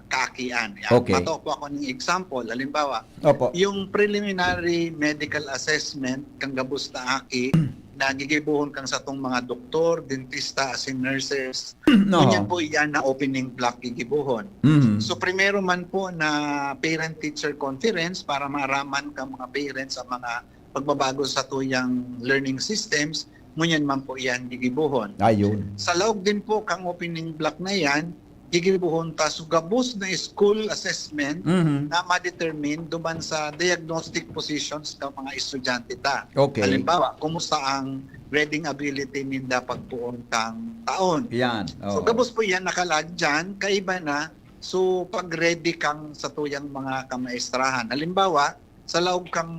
kaakian. Yan. Okay. Mato po ako ng example. Halimbawa, Opo. yung preliminary medical assessment kang gabos na aki na gigibohon kang satong mga doktor, dentista, asin nurses, Oo. Ngunyan po iyan na opening block gigibohon. Mhm. So, primero man po na parent-teacher conference para maaraman kan mga parents ang mga pagbabago sa tuyang learning systems, ngunyan man po iyan gigibohon. Ayun. Sa laog din po kang opening block na iyan, gigibohon ta so gabos na school assessment Mhm. na ma-determine duman sa diagnostic positions ng mga estudyante ta. Okay. Halimbawa, kumusta ang reading ability ninda pagpoon kang taon. Yan, So, oo. gabos po yan nakalag dyan, kaiba na. So, pag-ready kang sa tuyang mga kamaestrahan. Halimbawa, sa laog kang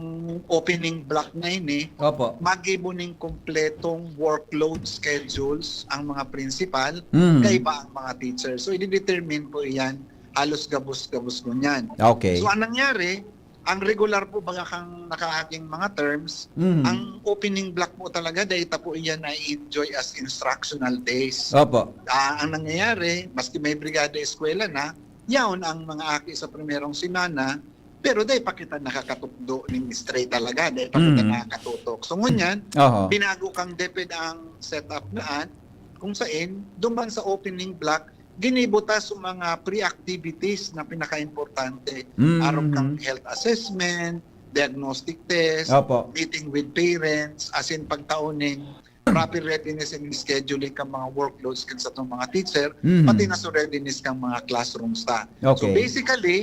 opening block na ini, Opo. magibo ning kompletong workload schedules ang mga principal, Mm. kaiba ang mga teachers. So, i-determine po yan, halos gabos-gabos ngunyan. Okay. So, ang nangyari, ang regular po baga kang nakaaging mga terms, Mm. ang opening block po talaga, dai ta po iyan na-enjoy as instructional days. Opo. Ah, ang nangyayari, maski may brigada eskwela na, yaon ang mga aki sa primerong semana, pero dai pa kita nakakatukdo ning straight talaga, dai pa kita Mm. nakakatutok. So, ngunyan, Oho. binago kang DepEd ang setup daan, kung sain, duman sa opening block, ginibo ta sa mga pre-activities na pinakaimportante. Mm. Arog kang health assessment, diagnostic test, Opo. meeting with parents, asin pagtao ning proper readiness and scheduling kan mga workloads kan satong mga teacher, Mhm. pati na sa readiness kan mga classrooms ta. So, Okay. basically,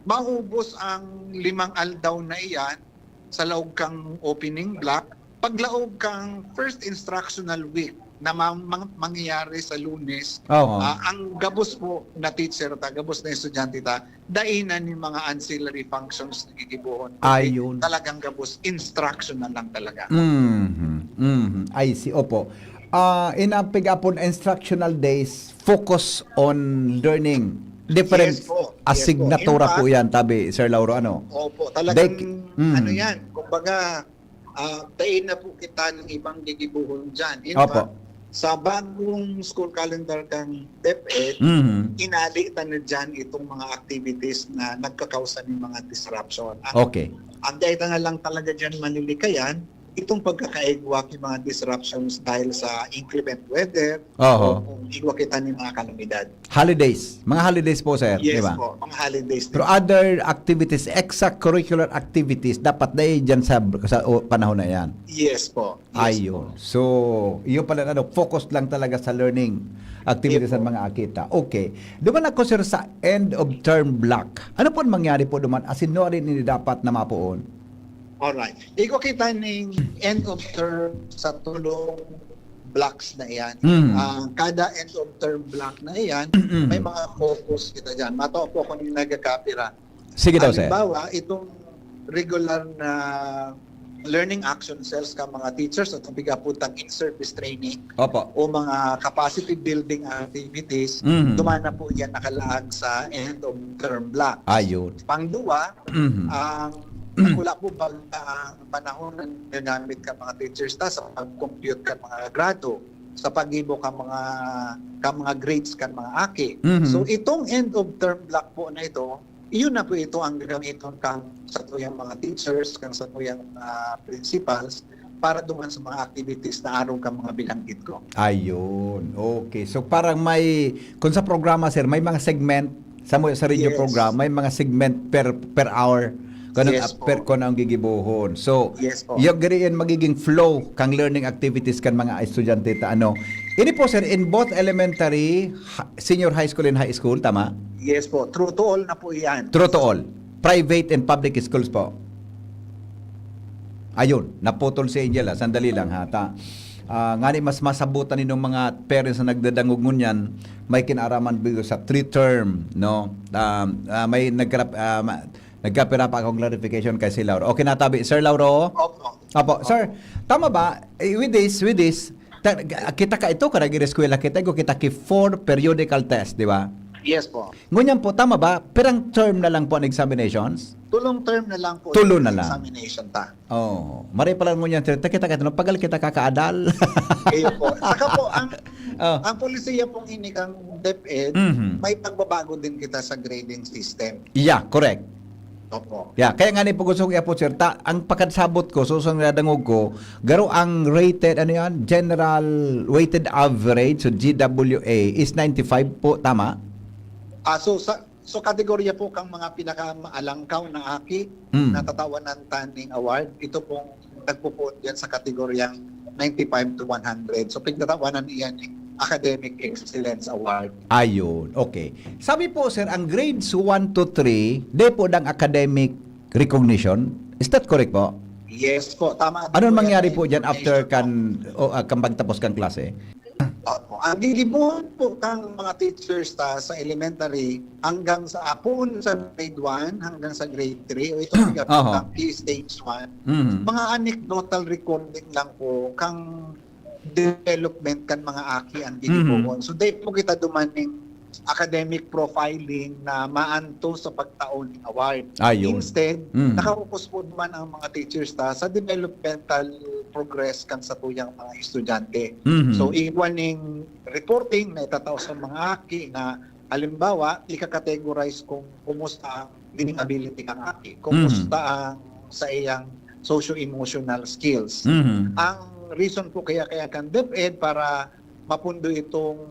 maubos ang limang aldaw na iyan sa laog kang opening block. Paglaog kang first instructional week na ma-, mang-, mangyayari sa Lunes, Oo. ah, ang gabos po na teacher ta, gabos na estudyante ta, dainan ning mga ancillary functions na gigibohon. Kundi Ayun. talagang gabos, instructional lang talaga. Mhm, mhm. I see, opo. Ah, in a pig-apon instructional days, focus on learning. Different Yes po, yes po. asignatura In fact, po yan, tabi, Sir Lauro, ano? Opo, talagang, They, mm. ano yan, kumbaga, ah, dai na po kita ng ibang gigibohon dyan. In Opo. fact, sa bagong school calendar kang DepEd, Mhm. inali ta na dyan itong mga activities na nagkakausa ng mga disruption. Ang, Okay. ang dai ta na lang talaga dyan malilikayan, itong pagkakaigwa ki mga disruptions dahil sa inclement weather Oho. o kung igwa kita ning mga kalamidad. Holidays. Mga holidays po, sir, di Yes ba? po, mga holidays din. Pero other activities, extracurricular activities, dapat dai dyan sa, sa, o, panahon na yan. Yes po. Yes Ayun. po. So, yun pala, ano, focus lang talaga sa learning activities Yes ang po. mga aki ta. Okay. Duman ako, sir, sa end of term block. Ano po ang mangyari po duman? Asin nuarin ini dapat na mapoon? Alright. Igwa kita ning end of term sa tulong blocks na iyan. Mm. Ah, kada end of term block na iyan, Mm. may mga focus kita diyan. Matawa po ako ni nagkakapira. Sige daw, sir. Halimbawa, itong regular na learning action cells ka mga teachers at ang pigaputang in-service training Opo. o mga capacity building activities, Mhm. duman na po yan nakalaag sa end of term block. Ayun. Pangduwa, Mhm. ang wala po ba ang panahon na ginagamit ka mga teachers ta sa pag-compute ka mga grado, sa paggibo ka mga, ka mga grades kan mga aki. Mhm. So, itong end of term block po na ito, iyon na po ito ang gagamiton kan satuyang mga teachers, kan satuyang mga principals, para duman sa mga activities na arog kan mga binanggit ko. Ayun. Okay. So, parang may, kung sa programa, sir, may mga segment sa mo-, sa radio Yes. program, may mga segment per, per hour, kung ano, Yes ah, per, po. kung ano ang gigibohon. So, Yes po. yung gari yan magiging flow kang learning activities kan mga estudyante ta, ano. Ini po, sir, in both elementary, ha-, senior high school and high school, tama? Yes po. True to all na po yan. True to all. Private and public schools po. Ayun, naputol si Angel, ah. Sandali lang, ha. Ta, ah, ngani mas masabutan ninong mga parents na nagdadangog ngunyan, may kinaraman bigo sa three term, no? Um, ah, may nagkarap-, ah, ma-, nagkapira pa akong clarification kay si Lauro. Okay na, tabi. Sir Lauro? Opo. Opo, Opo. sir, tama ba? Eh, with this, with this, ta-, kita ka ito, karag eskwela kita, ito kita ki four periodical test, di ba? Yes po. Ngunyan po, tama ba? Pirang term na lang po ang examinations? Tulong term na lang po Tulo yung na lang. examination ta. Oh, maray pala ngunyan, sir. Ta-, kita ka, no? Pagal kita kakaadal. Kayo po. Saka po, ang, Oh. ang polisiya pong ini kang DepEd, Mhm. may pagbabago din kita sa grading system. Yeah, correct. Opo. Yeah, kaya nga ni po gusto kong i-apot, sir, ta-, ang pagkasabot ko, susang nadangog ko, garo ang rated, ano yan, general weighted average, so G W A, is ninety-five po, tama? Ah, so sa, so kategorya po kang mga pinakamaalangkaw na aki, Mm. natatawanan ta ning award. Ito pong nagpupuon diyan sa kategoryang ninety-five to one hundred. So, pagtatawanan iyan ni Academic Excellence Award. Ayun, okay. Sabi po, sir, ang grades one to three, di po dang academic recognition? Is that correct po? Yes po, tama po Anong yan. mangyari po dyan after Information kan, po. o, ah, kan pagtapos kan klase? Opo. Ang gigibohon po kang mga teachers ta sa elementary hanggang sa, ah, poon sa grade one hanggang sa grade three, o ito ang Aha. P stage one, Mhm. mga anecdotal recording lang po kang development kan mga aki ang Mhm. gigibohon. So, di po kita dumaning academic profiling na maanto sa pagtao ning award. Ayun. Instead, Mhm. nakapokus po naman ang mga teachers ta sa developmental progress kan satuyang mga estudyante. Mhm. So, igwa ning reporting na itatao sa mga aki na, halimbawa, ika-categorize kung kumusta ang reading ability kan aki, kumusta Mhm. ang sa iyang socio-emotional skills. Mhm. Ang reason po kaya, kaya kan DepEd para mapundo itong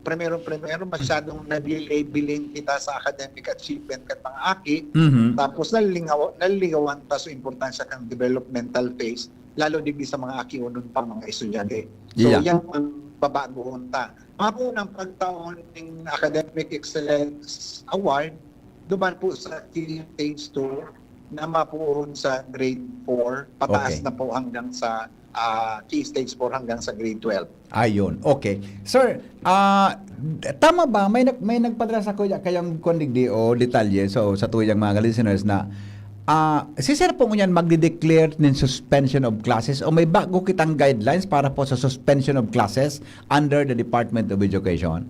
primero-primero, masyadong nagle-labeling kita sa academic achievement kan mga aki, Mhm. tapos nalingaw-, naliligawan ta sa importansya kan developmental phase, lalo digdi sa mga aki o nun pang mga estudyante. So, Yeah. yan ang babaguhon ta. Mga po ng pagtaon ng Academic Excellence Award, duman po sa T stage two na mapuon sa grade four, pataas Okay. na po hanggang sa, ah, T stage four hanggang sa grade twelve. Ayun, okay. Sir, ah, tama ba? May nag-, may nagpadala sa kuya kayang kwan digdi o detalye, so, sa tuyang mga listeners na, ah, si sir po ngunyan magde-declare nin suspension of classes o may bago kitang guidelines para po sa suspension of classes under the Department of Education?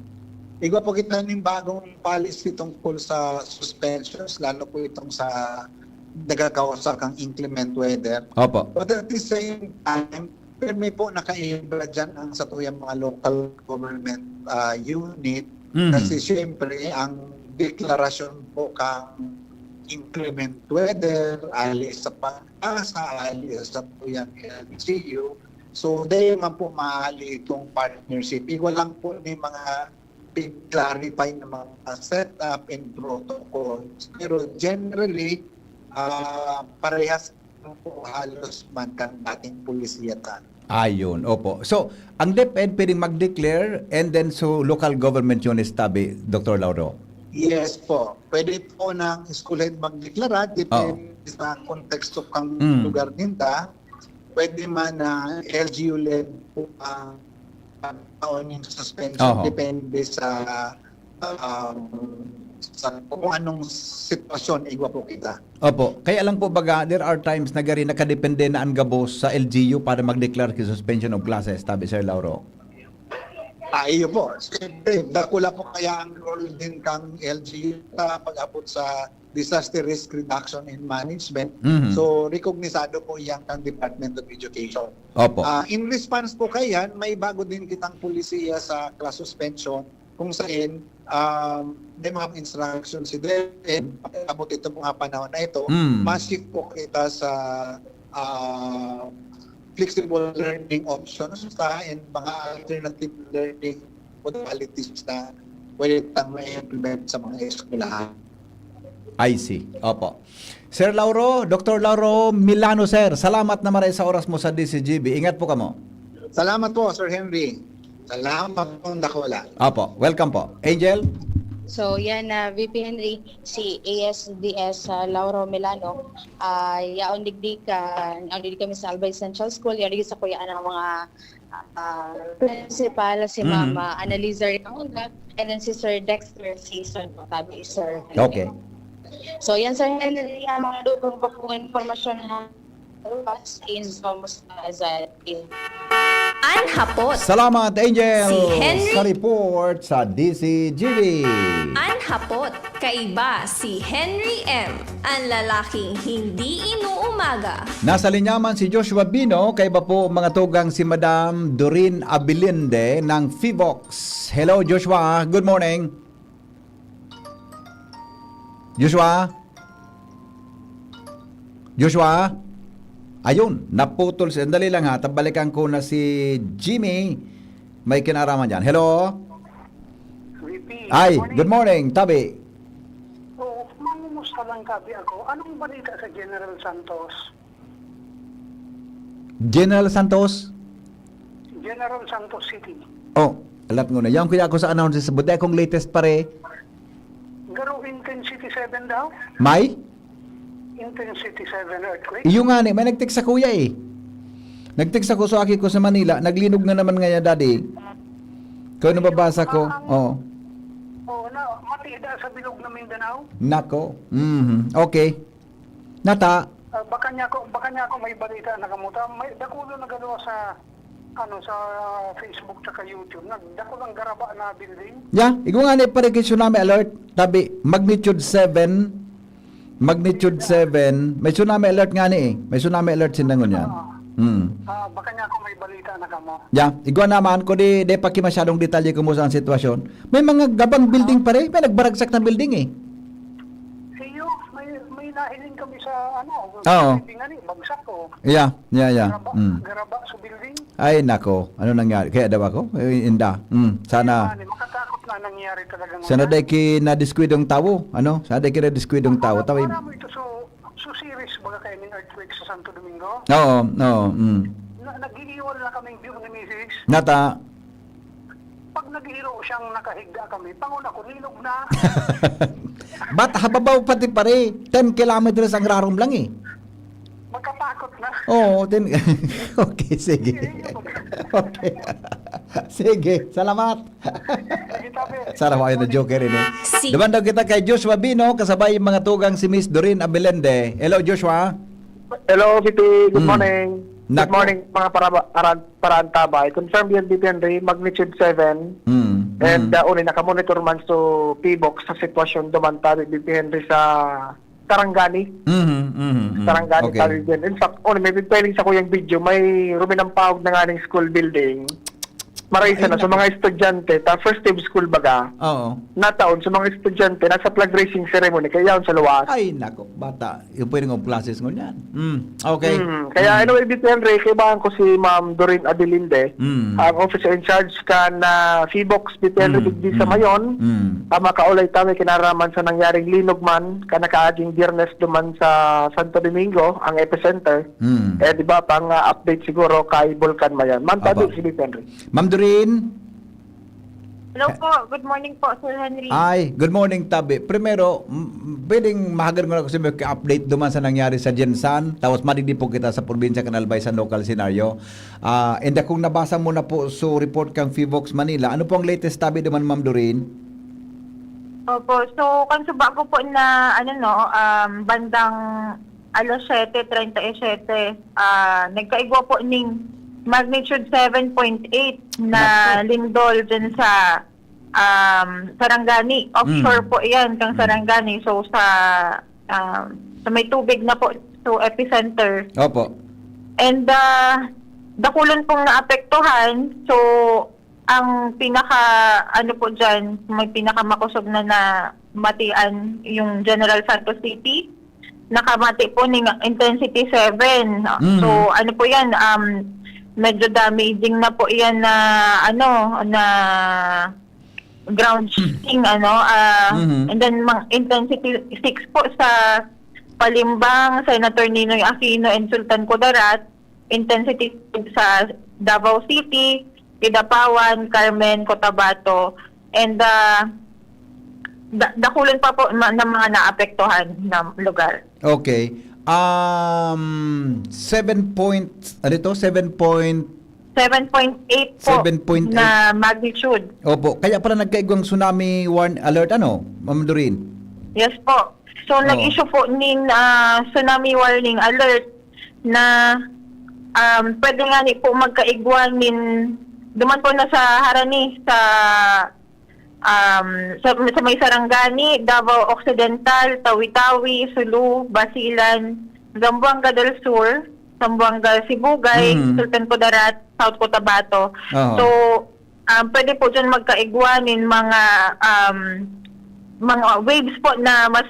Igwa po kita ning bagong policy tungkol sa suspensions, lalo po itong sa nagkakausa kang inclement weather. Opo. But at the same time, pirmi po nakaibra dyan ang satuyang mga local government, ah, unit. Mhm. Kasi siyempre, ang deklarasyon po kang inclement weather, ali sa PAGASA, ali sa satuyang L G U. So, dahil man po maali itong partnership, igwa lang po ni mga pig-clarify ng mga setup and protocols. Pero generally, ah, parehas lang po halos man kan dating polisiya ta. Ayun, opo. So, ang DepEd pwedeng mag-declare and then so local government units tabi, Doktor Lauro? Yes po. Pwede po ng eskwelahan magdeklara, depende Oh. sa konteksto kang Mm. lugar ninda. Pwede man na L G U led po ang taon yung suspension, Oho. depende sa, um, sa kung anong sitwasyon igwa po kita. Opo. Kaya lang po baga, there are times na gari nakadepende na ang gabos sa L G U para mag-declare ki suspension of classes, tabi Sir Lauro. Ah, iyo po. Siyempre, dakula po kaya ang role din kang L G U sa pag-abot sa disaster risk reduction and management. Mhm. So, rekognisado po yan ng Department of Education. Opo. Ah, in response po kayan, may bago din kitang polisiya sa class suspension kung saan um, may mga instruction si DepEd, abot ito mga panahon na ito, Mm. ma-shift po kita sa ah, flexible learning options ta and mga alternative learning modalities na pwede tang ma-implement sa mga eskwelahan. I see. Opo. Sir Lauro, Doctor Lauro Milano, sir, salamat na maray sa oras mo sa D C G B. Ingat po kamo. Salamat po, Sir Henry. Salamat po, dakula. Opo, welcome po. Angel? So, yan na, V P Henry, si A S D S ah, Lauro Milano, ah, yaon digdi ka, yaon digdi kami sa Albay Central School, yaon digdi sa kuyaan ng mga ah, principal, si Mhm. Mama Annalisa Ricamonga, and then si Sir Dexter Season, tabi Sir Henry. Okay. So, yan, Sir Henry, ang mga dugang pa pong impormasyon na was in Somos Plaza. An hapot. Salamat, Angel, Si Henry. sa report sa D C G B. An hapot. Kaiba si Henry M, ang lalaking hindi inuumaga. Nasa linya man si Joshua Bino, kaiba po mga tugang si Madam Doreen Abilinde ng Fivox. Hello, Joshua. Good morning. Joshua? Joshua? Ayun, naputol. Sandali lang ha. Tabalikan ko na si Jimmy. May kinaraman dyan. Hello? V P, Ay, morning. Good morning, tabi. Oo, mangumusta lang tabi ako. Anong balita sa General Santos? General Santos? General Santos City. Oh, alat ko na. Yan kaya ako sa announcers. Buti akong latest pare. Garo intensity seven daw? May? Intensity seven earthquake? Iyo nga ni, may nag-text sa kuya eh. Nag-text ako sa aki ko sa Manila, naglinog na naman ngayon, daddy. Kung nababasa ko, oh. Oo, na, matida sa bilog na Mindanao. Nako. Mhm. Okay. Nata, Ah, baka niya ako, baka niya ako may balita na kamuta. May dakulo na galaw sa ano sa Facebook tsaka YouTube. Nagdakul ang garaba na building. ya, igwa nga ni pare kay tsunami alert. Tabi, magnitude seven. Magnitude seven. May tsunami alert nga ni eh. May tsunami alert sinda ngunyan. Hmm. Ah, baka niya ako may balita na kamo. Ya, igwa naman, kundi di pa ki masyadong detalye kumusta ang sitwasyon. May mga gabang building pare, may nagbaragsak na building eh. Iyo, may may nahiling kami sa ano, Oo. building nga ni, bagsak ko. Yeah, yeah, yeah. Garaba, Mm. garaba sa building. Ay, nako. Ano nangyari? Kaya daw ako? Eh, inda. Mm. Sana, Ano, makatakot na nangyari talaga. sana dahil kinadiskwidong tawo. Ano? Sana dahil kinadiskwidong tawo. Tawo. Para mo ito so, so serious baga kayo ng earthquake sa Santo Domingo? Oo, oo. Mm. Na, nag-iiwan na kaming view ni Misis. Nata, Pag naghihiro siyang nakahigda kami, pangon ako, linog na. But hababaw pati pare, ten kilometers ang rarom lang eh. Magkatakot na. Oo, ten... okay, sige. Okay. Sige, salamat. Sige, tabi. Sana ko na joker ini. Si- Duman daw kita kay Joshua Bino, kasabay yung mga tugang si Miss Doreen Abelende. Hello, Joshua. Hello, V P. Good Mm. morning. Nako. Good morning, mga para, para, para ang tabay. Confirm yan, V P Henry, magnitude seven. Mm. And Mm. uh, uni, nakamonitor man so P box sa sitwasyon duman tabi, V P Henry, sa Sarangani. Mhm, mhm, mhm. Sarangani Okay. tabi din. In fact, uni, may pwedeng sa kuyang video, may ruminampawag na nga ng school building. Maray Ay, sana sa nako. mga estudyante, ta first day of school baga, Oo. nataon sa mga estudyante, nasa flag raising ceremony, kaya yaon sa luwas. Ay, nako, bata. Yung pwedeng of classes ngunyan. Mm. Okay. Hmm, kaya Mm. anyway, V P Henry, kaibahan ko si Ma'am Doreen Adelinde, Mm. ang officer in charge kan na Fibox, V P Henry, Mm. digdi sa Mm. Mayon, Mm. ang makaulay ta may kinaraman sa nangyaring linog man, kan nakaaging Biyernes duman sa Santo Domingo, ang epicenter. Mm. Eh, di ba, pang ah, update siguro kay Bulkan Mayon. Man, Aba. tabi si V P Henry. Ma'am Doreen? Hello po. Good morning po, Sir Henry. Ay, good morning, Tabi. Primero, m- pwedeng mahagad mo na kasi may update duman sa nangyari sa Gensan, tapos madidipog kita sa probinsya kan Albay sa local scenario. Ah, and kung nabasa mo na po so report kang Fivox Manila, ano po ang latest, Tabi, duman, Ma'am Doreen? Opo. So, kan subago po na, ano, no, um, bandang alas siyete treinta y siete, ah, nagkaigwa po ning magnitude seven point eight na Naku. lindol dyan sa, um, Sarangani. Offshore Mm. po yan, kang Mm. Sarangani. So, sa, um, sa may tubig na po, so epicenter. Opo. And, ah, dakulon pong naapektuhan. So, ang pinaka, ano po dyan, may pinakamakosog na namatian yung General Santos City. Nakamati po ning intensity seven. Mhm. So, ano po yan, um, medyo damaging na po yan na, ano, na ground shifting, ano, ah, Mhm. and then mga intensity six po sa Palimbang, Senator Ninoy Aquino and Sultan Kudarat, intensity sa Davao City, Kidapawan, Carmen, Cotabato, and, ah, da- dakulan pa po ma- ng mga naapektuhan na lugar. Okay. Um, seven point, ano ito? Seven point Seven point eight po Seven point eight. na magnitude. Opo. Kaya pala nagkaigwang tsunami warn alert, ano, Ma'am Doreen? Yes po. So, Oo. nag-issue po nin, ah, tsunami warning alert na, um, pwede nga ni po magkaigwa nin, duman po na sa Harani, sa, um, sa, sa may Sarangani, Davao Occidental, Tawi-Tawi, Sulu, Basilan, Zamboanga del Sur, Zamboanga Sibugay, Mhm. Sultan Kudarat, South Cotabato. Oo. So, um, pwede po dyan magkaigwa nin mga, um, mga waves po na mas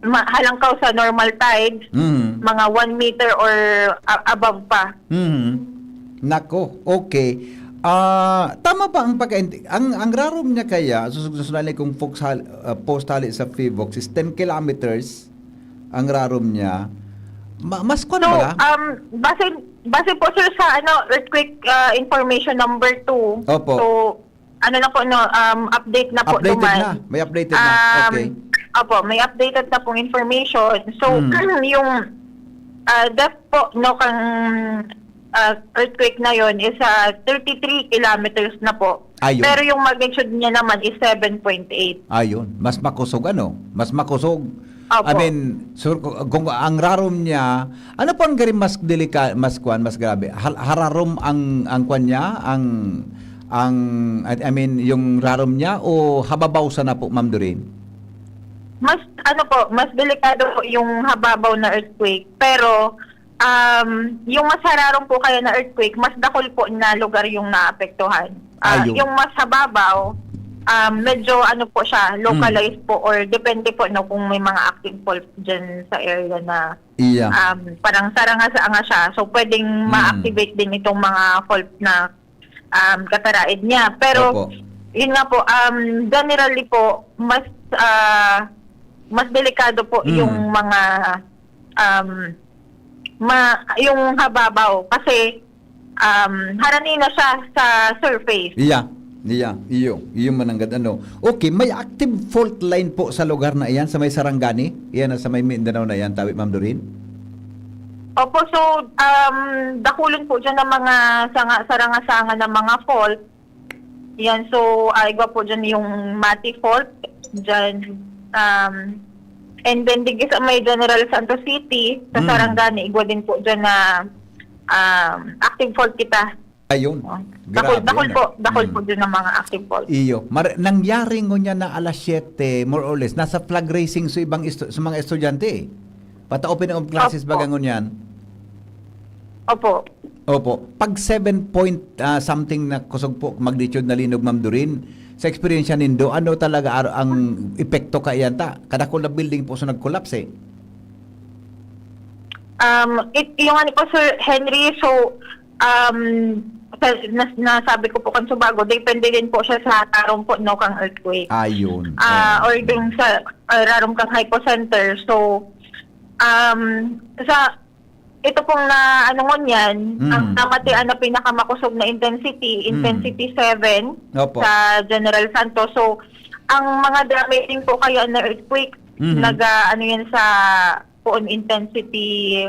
ma- halangkaw sa normal tides, Mhm. mga one meter or a- above pa. Mhm. Nako, okay. Ah, tama ba ang pagka- ang, ang rarom niya kaya, susog-, susunod kong fox hal- ah, post hali sa Fivox is ten kilometers ang rarom niya. Ma- mas kwan So, ba? um, base, base po, sir, sa, ano, earthquake, ah, information number two. Opo. So, ano na po, no, um, update na po Updated duman. na. May updated na. Um, Okay. Opo, may updated na pong information. So, Hmm. yung, ah, depth po, no, kang, ah, earthquake na yon is, ah, thirty-three kilometers na po. Ayun. Pero yung magnitude niya naman is seven point eight. Ayun. Mas makusog, ano? Mas makusog. Opo. I mean, sur- kung, kung ang rarom niya, ano po ang gari mas delika-, mas kwan, mas grabe? Hal- hararom ang, ang kwan niya, ang, ang, I I mean, yung rarom niya o hababaw sana po, Ma'am Doreen? Mas, ano po, mas delikado po yung hababaw na earthquake. Pero, um, yung mas hararom po kaya na earthquake, mas dakul po na lugar yung naapektuhan. Ah, Ayun. yung mas hababaw, um, medyo ano po siya, localized Hmm. po or depende po, no, kung may mga active fault dyan sa area na, Iya. um, parang saranga-saranga siya. So, pwedeng Hmm. ma-activate din itong mga fault na, um, kataraid niya. Pero, Opo. yun nga po, um, generally po, mas, ah, mas delikado po Hmm. yung mga, um, ma- yung hababaw. Kasi, um, harani na siya sa surface. Iya, iya, iyo, iyo mananggad, ano. Okay, may active fault line po sa lugar na iyan, sa may Sarangani? Iyan na sa may Mindanao na iyan, Tawi, Ma'am Doreen? Opo, so, um, dakulon po dyan ang mga sanga, saranga-sanga na mga fault. Yan, so, ah, igwa po dyan yung Mati Fault, dyan, um, and then, digi sa may General Santos City, sa Mm. Sarangani, igwa din po dyan na, um, active fault kita. Ayun. Oh. Dakul, Grabe, dakul ano? po, dakul Mm. po dyan ang mga active fault. Iyo. Mar- nangyari ngunyan na alas siyete, more or less, nasa flag raising sa ibang estu- sa mga estudyante eh. Pata-open of classes Opo. baga ngunyan? Opo. Opo. Pag seven point, ah, something na kusog po, magnitude na linog, Ma'am Doreen, sa eksperyensya nindo, ano talaga ar- ang epekto kaiyan ta? Kadakul na building po sa nag-collapse eh. Um, it, yung ano po, Sir Henry, so, um, sa, nas, nasabi ko po kan subago, depende din po siya sa rarom po, no, kang earthquake. Ayun. Ah, Oo. or yung sa, ah, rarom kang hypocenter. So, um, sa, ito pong na, ano ngunyan, Mm. ang namatian na pinakamakosog na intensity, Mm. intensity seven Opo. sa General Santos. So, ang mga damaging po kaya na earthquake, Mhm. nag, ah, ano yan sa, poon intensity,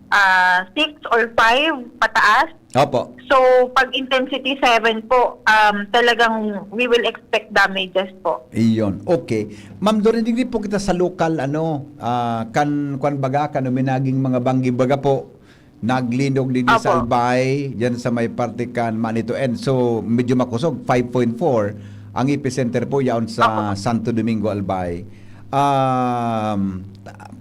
ah, six or five pataas. Opo. So, pag intensity seven po, um, talagang we will expect damages po. Iyon. Okay. Ma'am Doreen, hindi po kita sa lokal, ano, ah, kan, kwan baga, kan uminaging mga banggi baga po, naglinog din sa Opo. Albay, dyan sa may parte kan Manito End. So, medyo makusog, five point four. Ang epicenter po yaon sa Opo. Santo Domingo, Albay. Um,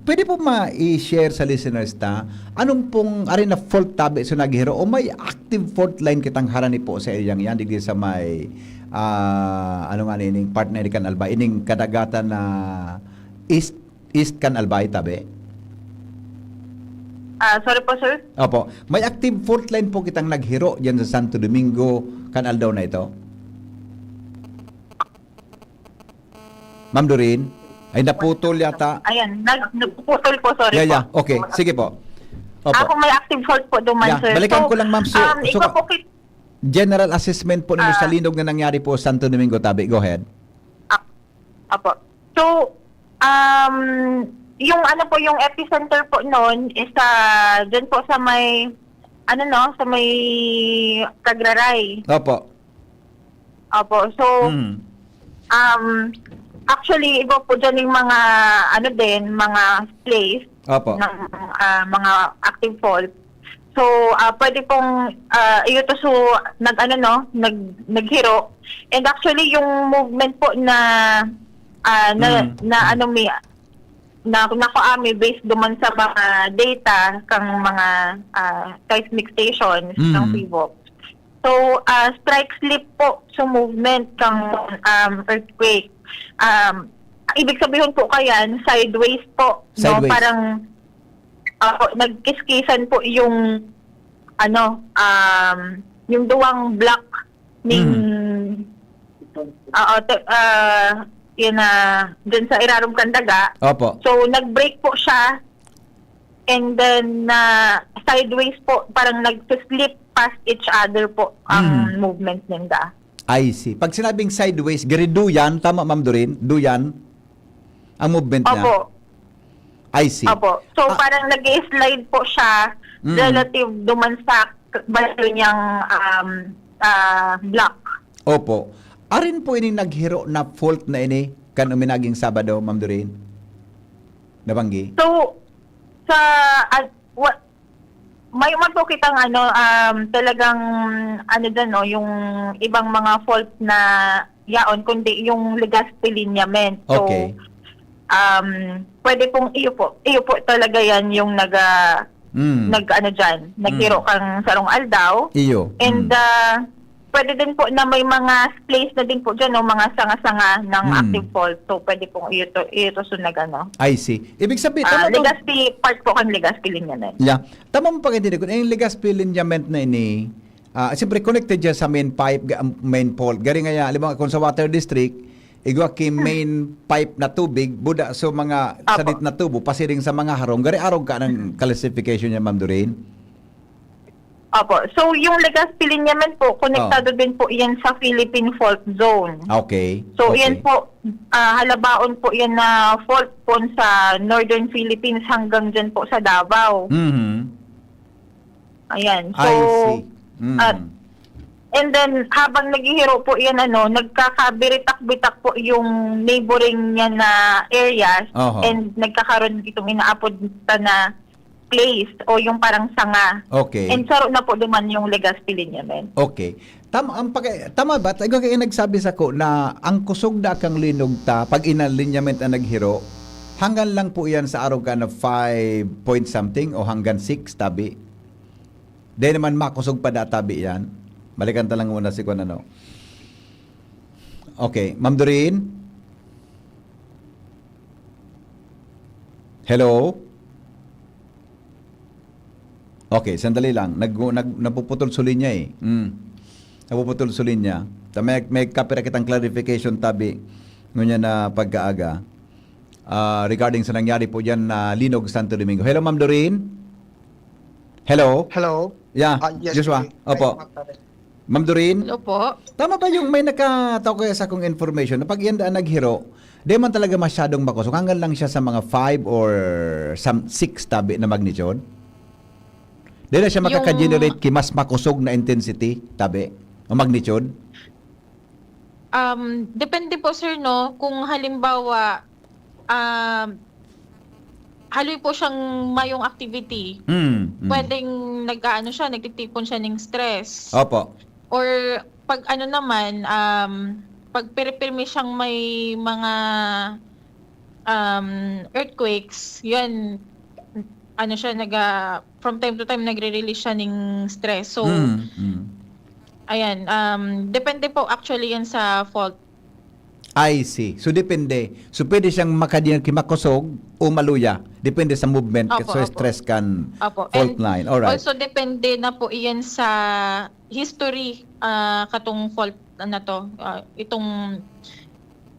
pwede po ma-i-share sa listeners ta, anong pong, ari na fault tabi so naghiro? O may active fault line kitang harani po sa area yan, digdi sa may, ah, ano nga ni, ining partner kan Albay, ining kadagatan na east, east kan Albay, tabi? Ah, sorry po, sir. Opo. May active fault line po kitang naghiro diyan sa Santo Domingo kan aldaw na ito? Ma'am Doreen? Ay, naputol yata. Ayan, nag-, nagpuputol po, sorry Yeah, yeah. po. Okay, sige po. Opo. Ako may active fault po duman, Yeah, sir. balikan So, ko lang, ma'am. So, um, so, ikaw po, kit- general assessment po ninyo sa Ah. linog na nangyari po sa Santo Domingo, tabi. Go ahead. Ah, opo. So, um, yung ano po, yung epicenter po noon is, ah, dyan po sa may, ano, no, sa may Cagraray. Opo. Opo. So, Mm. um, actually, iba po dyan yung mga, ano din, mga place Opo. ng, ah, mga active fault. So, ah, pwede pong, ah, iyo to, so, nag-ano, no, nag-, naghiro. And actually, yung movement po na, ah, na, Mm. na ano, may, na, nakuha mi based duman sa mga data kang mga, ah, seismic stations ng Mm. PHIVOLCS. So, ah, strike slip po sa movement kang, um, earthquake. Um, ibig sabihin po kayan, sideways po, no? Sideways. Parang, ah, nagkiskisan po yung, ano, um, yung duwang block ning, Mm. oo, te-, ah, yun na, dun sa irarom kan daga. Opo. So, nag-break po siya. And then, ah, sideways po, parang nag-slip past each other po ang Mm. movement ninda. I see. Pag sinabing sideways, giri duyan, tama, Ma'am Doreen? Duyan ang movement niya? Opo. I see. Opo. So, Ah. parang nag-i-slide po siya Mm. relative duman sa k-, bayo niyang, um, ah, block. Opo. Arin po ining naghiro na fault na ini kan uminaging Sabado, Ma'am Doreen? Nabanggi? So, sa, ah, wa-, may man po kitang ano, um, talagang, ano dyan, no, yung ibang mga fault na yaon, kundi yung Legazpi lineament. So, Okay. um, pwede pong iyo po, iyo po talaga yan yung naga-, Mm. nag-ano dyan, naghiro Mm. kang sarong aldaw. Iyo. And, Mm. ah, pwede din po na may mga place na din po dyan, no, mga sanga-sanga ng Mm. active fault. So, pwede pong iyo to, iyo to so nag-ano. I see. Ibig sabihin, Ah, tama ba? Legazpi, part po kang Legazpi lineament. Yeah. Tama mo pag-intindi ko, yung Legazpi lineament na ini, ah, siyempre connected siya sa main pipe, ga-, main fault. Gari nga, halimbawa, kung sa water district, igwa ki Hmm. main pipe na tubig, buda so mga Apo. sadit na tubo, pasiring sa mga harong. Gari arog ka ng Hmm. classification niya, Ma'am Doreen? Opo. So, yung Legazpi lineament po, konektado Oh. din po yan sa Philippine Fault Zone. Okay. So, Okay. yan po, ah, halabaon po yan na fault po sa Northern Philippines hanggang dyan po sa Davao. Mhm. Ayan. I So, see. Mm. at, and then, habang naghihiro po yan, ano, nagkakabiritak-bitak po yung neighboring niya na areas Oho. and nagkakaroon itong inaapod ta na place o yung parang sanga. Okay. And saro na po duman yung Legazpi lineament. Okay. Tama, ang pag-, tama ba? Tayo kayo nagsabi sa ko na ang kusog na kang linog ta, pag ina lineament na naghiro, hanggang lang po yan sa araw ka na five point something o hanggang six, tabi. Dahil naman makusog pa da, tabi yan. Balikan ta lang muna si kung ano. Okay, Ma'am Doreen? Hello? Okay, sandali lang. Nag-, nag-, napuputol so linya eh. Mm. Napuputol so linya. Ta-, may, may kapira kitang clarification, tabi. Ngunyan na pagkaaga. Ah, regarding sa nangyari po dyan na Linog, Santo Domingo. Hello, Ma'am Doreen? Hello? Hello? Yeah, Ah, yes, Joshua. P P. Ay, Opo. Magpare. Ma'am Doreen? Hello po. Tama ba yung may nakataw kaya sa akong information na pag yan daan naghiro, di man talaga masyadong makusog, hanggang lang siya sa mga five or some six tabi na magnitude? Di na siya Yung- makaka-generate ki mas makusog na intensity tabi o magnitude? Um, depende po, sir, no, kung halimbawa, um, haloy po siyang mayong activity, Mm, mm. pwedeng nag-aano siya, nagtitipon siya ng stress. Opo. Or pag ano naman, um, pag piripirmi siyang may mga um, earthquakes, yan, ano siya, naga, from time to time, nagre-release siya ng stress. So, Mm, mm. ayan, um, depende po actually yan sa fault. I see. So, depende. So, pwede siyang makadiyan ki makusog o maluya. Depende sa movement. Opo, So, opo. stress kan Opo. fault And line. Alright. Also, depende na po iyan sa history ah, katong fault na to. Ah, itong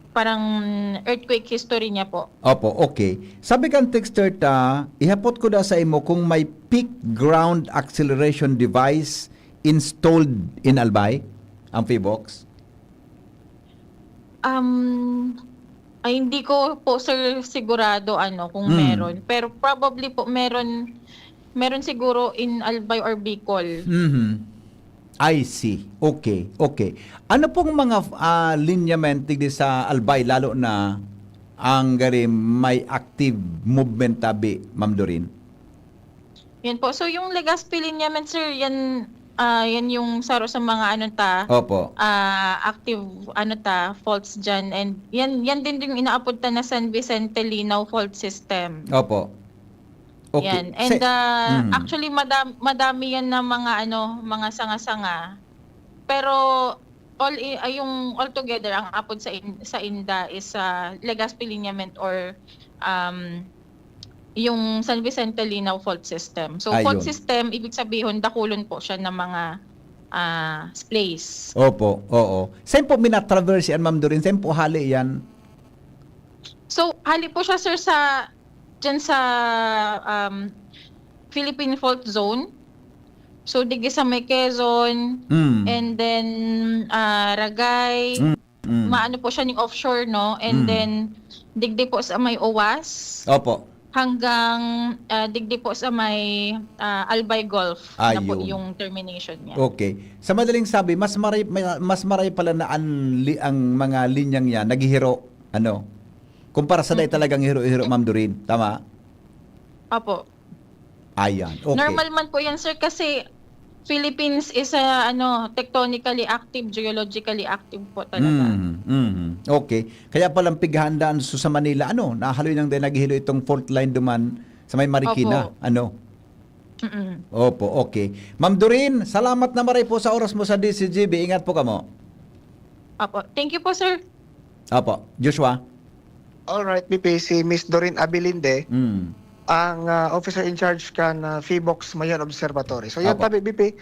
parang earthquake history niya po. Opo, okay. Sabi kan texter ta, ihapot ko da sa imo kung may peak ground acceleration device installed in Albay, ang PHIVOLCS? Um, ay, hindi ko po, sir, sigurado ano kung Hmm. meron. Pero probably po meron, meron siguro in Albay or Bicol. Mhm. I see. Okay, okay. Ano pong mga ah, lineament digdi sa Albay, lalo na ang gari may active movement tabi, Ma'am Doreen? Yan po. So, yung Legazpi lineament, sir, yan, ah, yan yung saro sa mga ano ta, Opo. ah, active ano ta, faults dyan. And yan, yan din yung inaapod ta na San Vicente Linao fault system. Opo. Okay. Yan. And Sa- ah, Mm. actually madam, madami yan na mga ano, mga sanga-sanga. Pero all i- ay yung all together ang apod sa in, sa inda is ah, Legazpi lineament or um yung San Vicente Linao fault system. So fault Ayun. system, ibig sabihin dakulon po siya ng mga ah, splays. Opo, oo. Saan po minatraverse yan, Ma'am Doreen? Saan po hali yan? So, hali po siya, sir, sa dyan sa um, Philippine Fault Zone. So, digdi sa may Quezon, Mm. and then ah, Ragay, Mm, mm. maano po siya ng offshore, no? And Mm. then, digdi po sa may Owas, Opo. hanggang ah, digdi po sa may ah, Albay Gulf na po Ayun. yung termination niya. Okay. Sa madaling sabi, mas maray, may- mas maray pala na ang, li- ang mga linyang yan, naghihiro, ano? Kumpara sa dahil talagang hiro-hiro, Ma'am Doreen. Tama? Opo. Ayan. Okay. Normal man po yan, sir, kasi Philippines is a, ano, tectonically active, geologically active po talaga. Mm, mm. Okay. Kaya palang pighandaan so sa Manila, ano, nahaloy nang din naghihilo itong fault line duman sa may Marikina. Opo. Ano? Mm-mm. Opo, okay. Ma'am Doreen, salamat na maray po sa oras mo sa D C G B. Ingat po kamo. Opo. Thank you po, sir. Opo. Joshua? Alright, B P, si Miss Doreen Abilinde, Mm. ang ah, officer in charge kan uh, PHIVOLCS Mayon Observatory. So, yan Apo. tabi, B P,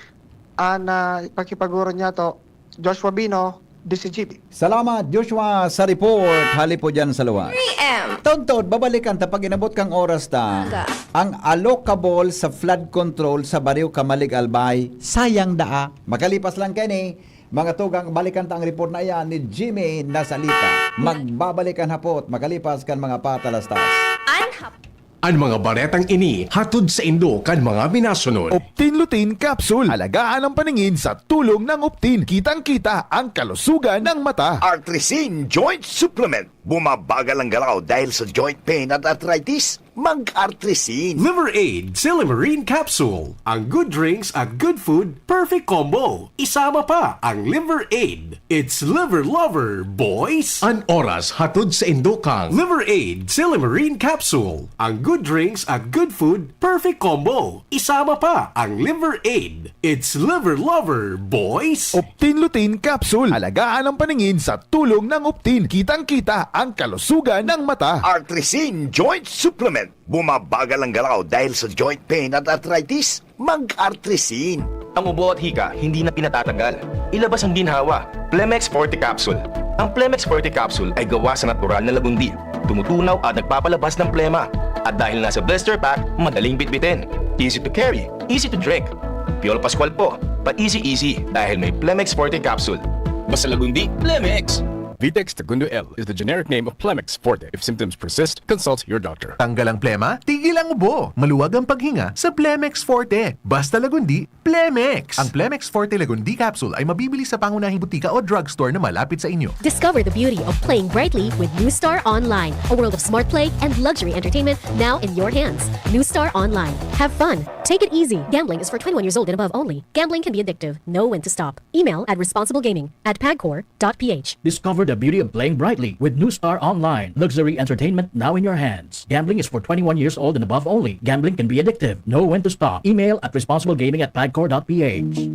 ang uh, pakipaguro niya to, Joshua Bino, D C G B. Salamat, Joshua, sa report. Hali po dyan sa luwas. three M. Taon-taon, babalikan ta pag inabot kang oras ta. Ga. Ang allocable sa flood control sa Barrio Camalig, Albay, sayang daa. Makalipas lang kani, mga tugang, balikan ta ang report na iyan ni Jimmy Nasalita. Magbabalikan hapot, makalipas kan mga patalastas. An hap- An mga baretang ini hatod saindo kan mga minasunod. Optin Lutein Capsule. Alagaan ang paningin sa tulong ng Optin. Kitang-kita ang kalusugan ng mata. Artrisin Joint Supplement. Bumabagal ang galaw dahil sa joint pain at arthritis. Mag-Artrisin. Liver Aid, Silymarin Capsule. Ang good drinks at good food, perfect combo. Isama pa ang Liver Aid. It's Liver Lover, boys! An oras hatod saindo kang Liver Aid, Silymarin Capsule. Ang good drinks at good food, perfect combo. Isama pa ang Liver Aid. It's Liver Lover, boys! Optin Lutein Capsule. Alagaan ang paningin sa tulong ng Optin. Kitang-kita ang kalusugan ng mata. Artrisin Joint Supplement. Bumabagal ang galaw dahil sa joint pain at arthritis. Mag-Artrisin. Ang ubo at hika, hindi na pinatatanggal. Ilabas ang ginhawa. Plemex Forte Capsule. Ang Plemex Forte Capsule ay gawa sa natural na lagundi. Tumutunaw at nagpapalabas ng plema. At dahil nasa blister pack, madaling bitbitin. Easy to carry. Easy to drink. Piolo Pascual po. Pa-easy-easy dahil may Plemex Forte capsule. Basta Lagundi, Plemex! Vitex Segundo L is the generic name of Plemex Forte. If symptoms persist, consult your doctor. Tanggal ang plema, tigil ang ubo. Maluwag ang paghinga sa Plemex Forte. Basta Lagundi, Plemex! Ang Plemex Forte Lagundi Capsule ay mabibili sa pangunahing butika o drugstore na malapit sa inyo. Discover the beauty of playing brightly with New Star Online, a world of smart play and luxury entertainment now in your hands. New Star Online. Have fun. Take it easy. Gambling is for twenty-one years old and above only. Gambling can be addictive. Know when to stop. Email at responsiblegaming at pagcor.ph. Discover the beauty of playing brightly with New Star Online. Luxury entertainment now in your hands. Gambling is for twenty-one years old and above only. Gambling can be addictive. Know when to stop. Email at responsiblegaming at pagcor.ph.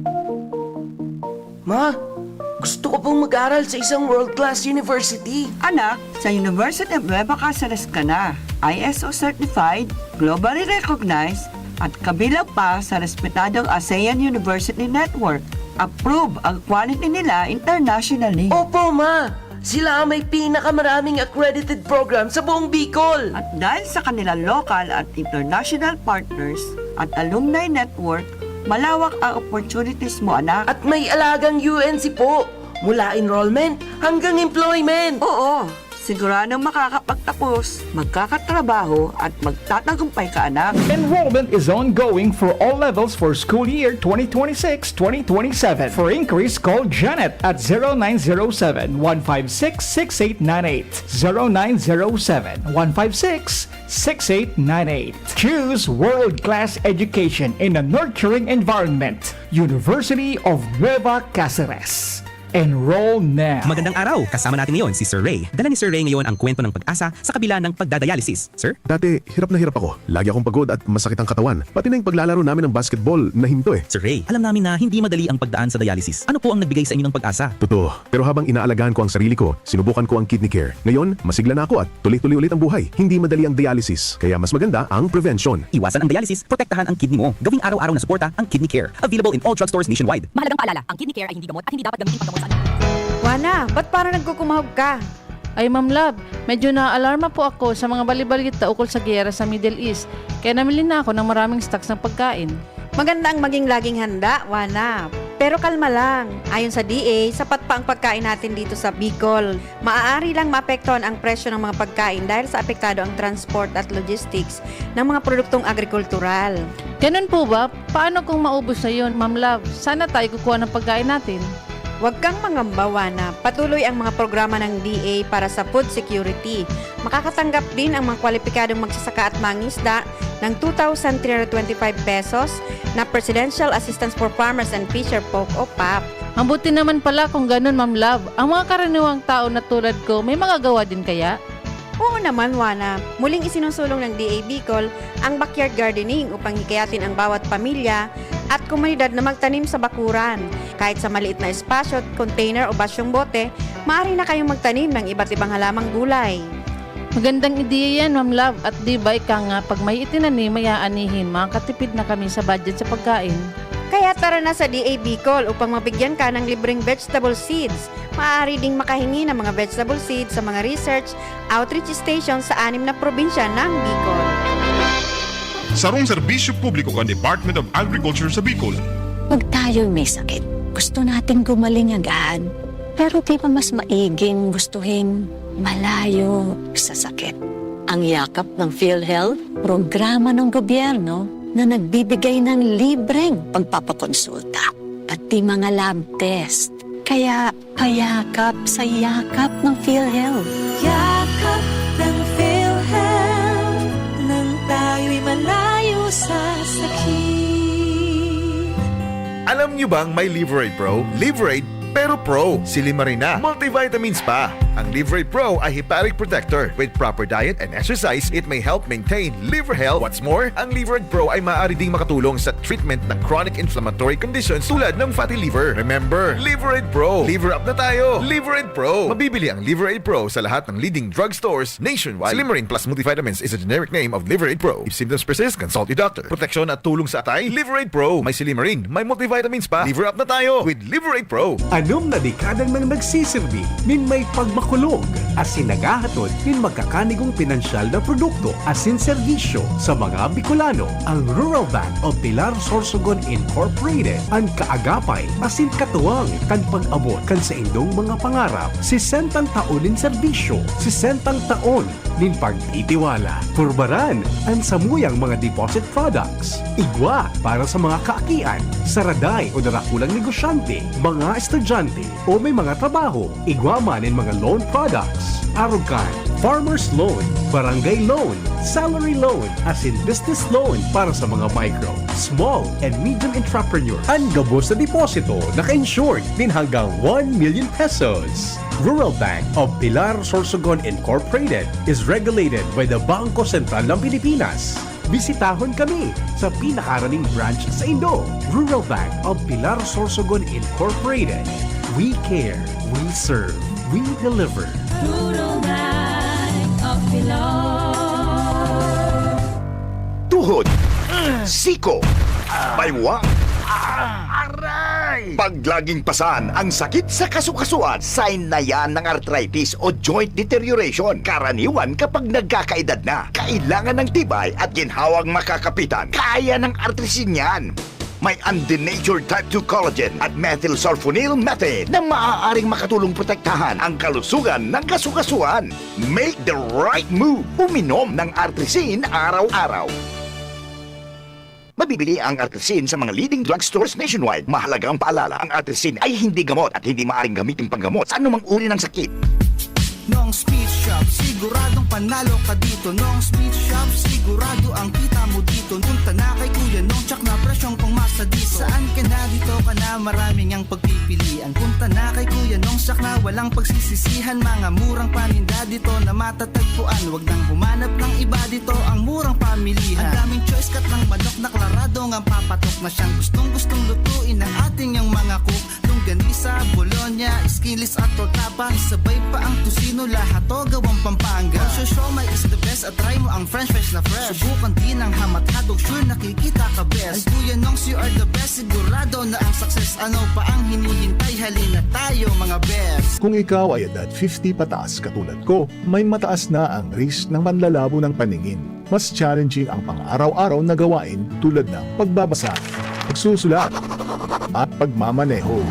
Ma, gusto ko pong mag-aral sa isang world-class university. Anak, sa University of Nueva Caceres ka na. I S O certified, globally recognized, at kabilang pa sa respetadong ASEAN University Network. Approve ang quality nila internationally. Opo, ma! Sila ang may pinakamaraming accredited program sa buong Bicol. At dahil sa kanilang local at international partners at alumni network, malawak ang opportunities mo, anak. At may alagang U N C po, mula enrollment hanggang employment. Oo, siguradong makakapagtapos, magkakatrabaho at magtatagumpay ka, anak. Enrollment is ongoing for all levels for school year twenty twenty-six twenty twenty-seven. For inquiries, call Janet at zero nine zero seven, one five six, six eight nine eight. zero nine zero seven, one five six, six eight nine eight. Choose world-class education in a nurturing environment. University of Nueva Caceres. Enroll now. Magandang araw! Kasama natin ngayon si Sir Ray. Dala ni Sir Ray ngayon ang kwento ng pag-asa sa kabila ng pagdadialysis. Sir? Dati, hirap na hirap ako. Lagi akong pagod at masakit ang katawan. Pati na yung paglalaro namin ng basketball, nahinto eh. Sir Ray, alam namin na hindi madali ang pagdaan sa dialysis. Ano po ang nagbigay sa inyo ng pag-asa? Totoo. Pero habang inaalagaan ko ang sarili ko, sinubukan ko ang Kidney Care. Ngayon, masigla na ako at tuloy-tuloy ulit ang buhay. Hindi madali ang dialysis, kaya mas maganda ang prevention. Iwasan ang dialysis, protektahan ang kidney mo. Gawing araw-araw na suporta ang Kidney Care. Available in all drugstores nationwide. Mahalagang paalala, ang kidney care ay hindi gamot at hindi dapat gamitin panggamot sa anuman. Wana, ba't parang nagkukumahog ka? Ay, Ma'am Love, medyo naaalarma po ako sa mga balibalita ukol sa giyera sa Middle East, kaya namili na ako ng maraming stocks ng pagkain. Maganda ang maging laging handa, Wana. Pero kalma lang. Ayon sa D A, sapat pa ang pagkain natin dito sa Bicol. Maaari lang maapektuhan ang presyo ng mga pagkain dahil sa apektado ang transport at logistics ng mga produktong agrikultural. Ganun po ba? Paano kung maubos na yun, Ma'am Love? Saan na tayo kukuha ng pagkain natin? Huwag kang mangamba, Wana. Patuloy ang mga programa ng D A para sa food security. Makakatanggap din ang mga kwalipikadong magsasaka at mangisda ng two thousand three hundred twenty-five pesos na Presidential Assistance for Farmers and Fisher Folk o pap. Mabuti naman pala kung ganun, Ma'am Love. Ang mga karaniwang tao na tulad ko, may magagawa din kaya? Oo naman, Wana. Muling isinusulong ng D A Bicol ang backyard gardening upang hikayatin ang bawat pamilya at komunidad na magtanim sa bakuran. Kahit sa maliit na espasyo, container o basyong bote, maaari na kayong magtanim ng iba't ibang halamang gulay. Magandang ideya yan, Ma'am Love. At di ba ika nga, pag may itinanim, may aanihin, makakatipid na kami sa budget sa pagkain. Kaya tara na sa D A Bicol upang mabigyan ka ng libreng vegetable seeds. Maaari ding makahingi ng mga vegetable seeds sa mga research outreach station sa anim na probinsya ng Bicol. Sarong serbisyo publiko kan Department of Agriculture sa Bicol. Pag tayo'y may sakit, gusto natin gumaling agad. Pero di ba mas maiging gustuhin malayo sa sakit? Ang Yakap ng PhilHealth, programa ng gobyerno na nagbibigay ng libreng pagpapakonsulta, pati mga lab test. Kaya payakap sa Yakap ng PhilHealth. Yakap ng PhilHealth, nang tayo'y malayo sa sakit. Alam niyo bang may Liverade Pro? Liverade, pero Pro. Silimarin na. Multivitamins pa. Ang Liverade Pro ay hepatic protector. With proper diet and exercise, it may help maintain liver health. What's more, ang Liverade Pro ay maaari ding makatulong sa treatment ng chronic inflammatory conditions tulad ng fatty liver. Remember, Liverade Pro. Liver up na tayo. Liverade Pro. Mabibili ang Liverade Pro sa lahat ng leading drugstores nationwide. Silimarin Plus Multivitamins is a generic name of Liverade Pro. If symptoms persist, consult your doctor. Proteksyon at tulong sa atay, Liverade Pro. May Silimarin, may multivitamins pa. Liver up na tayo with Liverade Pro. Anom na dekadang nang nagsisilbi nin may pagma Kulog, asin naghahatod nin magkakanigong pinansyal na produkto asin serbisyo sa mga Bicolano. Ang Rural Bank of Pilar Sorsogon Incorporated, an kaagapay asin katuwang kan pag-abot kan saindong mga pangarap. Sesentang taon nin serbisyo, sesentang taon nin pagtitiwala. Purbaran an samuyang mga deposit products. Igwa para sa mga kaakian, saraday o darakulang negosyante, mga estudyante, o may mga trabaho. Igwa man nin mga loan products. Arog kan farmer's loan, barangay loan, salary loan, asin business loan para sa mga micro, small, and medium entrepreneur. An gabos na deposito naka-insured nin hanggang one million pesos. Rural Bank of Pilar Sorsogon Incorporated is regulated by the Bangko Sentral ng Pilipinas. Bisitahon kami sa pinakaharaning branch saindo. Rural Bank of Pilar Sorsogon Incorporated. We care, we serve, we deliver. Rural Bank of Pilar. Tuhod, siko, baywang, aray! Pag laging pasan ang sakit sa kasukasuan, sign na yan ng arthritis o joint deterioration. Karaniwan kapag nagkakaedad na, kailangan ng tibay at ginhawang makakapitan. Kaya ng Artrisin yan. May undenatured type two collagen at methylsulfonyl methane na maaaring makatulong protektahan ang kalusugan ng kasukasuan. Make the right move. Uminom ng Artrisin araw-araw. Mabibili ang Artrisin sa mga leading drugstores nationwide. Mahalagang paalala, ang Artrisin ay hindi gamot at hindi maaaring gamitin panggamot sa anumang uri ng sakit. Nong Speed Shop, siguradong panalo ka dito. Nong Speed Shop, sigurado ang kita mo dito. Punta na kay Kuya Nong, tsak na presyong pangmasa dito. Saan ka na, dito ka na, maraming ang pagpipilian. Punta na kay Kuya Nong, tsak na walang pagsisisihan. Mga murang paninda dito na matatagpuan. Wag nang humanap ng iba, dito ang murang pamilihan. Ang daming choice, cut ng manok na klaradong ang papatok na siyang gustong-gustong lutuin ng ating yang mga cook. Longganisa, bologna, skinless at torta pa. Sabay pa ang tocino, lahat to gawang Pampanga. Ang siomai is the best at try mo ang french fries na fresh. Subukan din ang ham at hotdog, sure nakikita ka best. Ang Kuya Nongs, you are the best, sigurado na ang success. Ano pa ang hinihintay? Halina tayo, mga best. Kung ikaw ay edad fifty pataas katulad ko, may mataas na ang risk ng panlalabo ng paningin. Mas challenging ang pang-araw-araw na gawain tulad ng pagbabasa, pagsusulat, at pagmamaneho.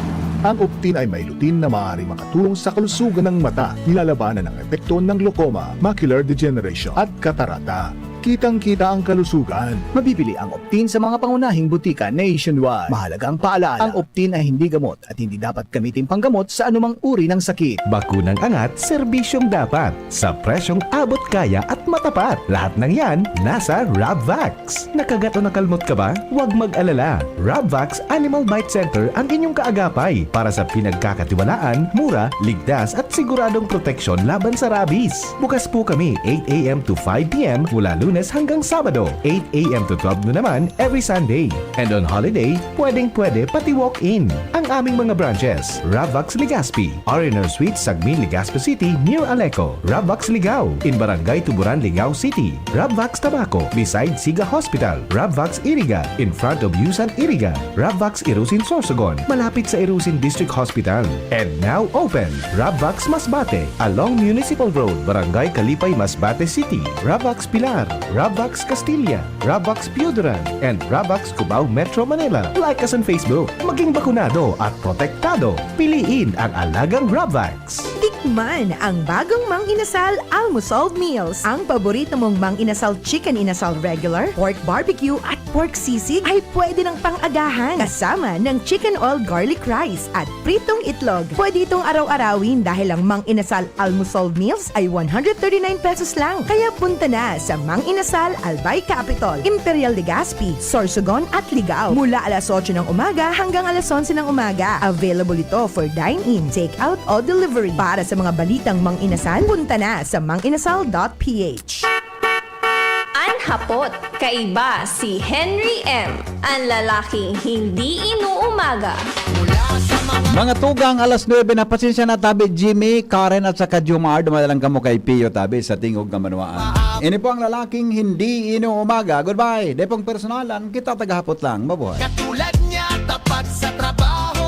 Ang Optin ay may lutein na maaaring makatulong sa kalusugan ng mata, nilalabanan ang epekto ng glaucoma, macular degeneration, at katarata. Kitang-kita ang kalusugan. Mabibili ang Optin sa mga pangunahing butika nationwide. Mahalagang paalala, ang Optin ay hindi gamot at hindi dapat gamitin panggamot sa anumang uri ng sakit. Bakunang angat, serbisyong dapat, sa presyong abot kaya at matapat. Lahat ng yan, nasa Rabvax. Nakagat o nakalmot ka ba? Huwag mag-alala. Rabvax Animal Bite Center ang inyong kaagapay para sa pinagkakatiwalaan, mura, ligtas at siguradong proteksyon laban sa rabies. Bukas po kami eight a m to five p m mula Lunes hanggang Sabado, eight a m to twelve noon naman every Sunday. And on holiday, pwedeng-pwede pati walk-in. Ang aming mga branches, Rabvax Legazpi, R and R Suites, Sagmin, Legazpi City, near Aleco. Rabvax Ligao, in Barangay Tuburan, Ligao City. Rabvax Tabaco, beside Siga Hospital. Rabvax Iriga, in front of Yusan Iriga. Rabvax Irusin Sorsogon, malapit sa Irusin District Hospital. And now open, Rabvax Masbate, along Municipal Road, Barangay Kalipay, Masbate City. Rabvax Pilar, Rabvax Castilla, Rabvax Pioduran, and Rabvax Cubao, Metro Manila. Like us on Facebook. Maging bakunado at protektado. Piliin ang alagang Rabvax. Tikman ang bagong Mang Inasal Almusal Meals. Ang paborito mong Mang Inasal Chicken Inasal Regular, Pork Barbecue, at Pork Sisig ay pwede ng pang-agahan kasama ng Chicken Oil Garlic Rice at pritong itlog. Pwede itong araw-arawin dahil ang Mang Inasal Almusal Meals ay one hundred thirty-nine pesos lang. Kaya punta na sa Mang Inasal, Albay Capitol, Imperial Legazpi, Sorsogon at Ligao mula alas otso ng umaga hanggang alas onse ng umaga. Available ito for dine-in, take-out o delivery. Para sa mga balitang Mang Inasal, punta na sa manginasal dot p h. An hapot, kaiba si Henry M, an lalaking hindi inuumaga. Mga tugang, alas nuebe na, pasensya na tabi, Jimmy, Karen at saka Jomar, dumadala lang kamo kay Pio tabi sa tingog na manuaan. Ini po ang lalaking hindi inuumaga. Goodbye. Dai pong personalan, kita tagahapot lang. Mabuhay. Katulad niya, tapat sa trabaho.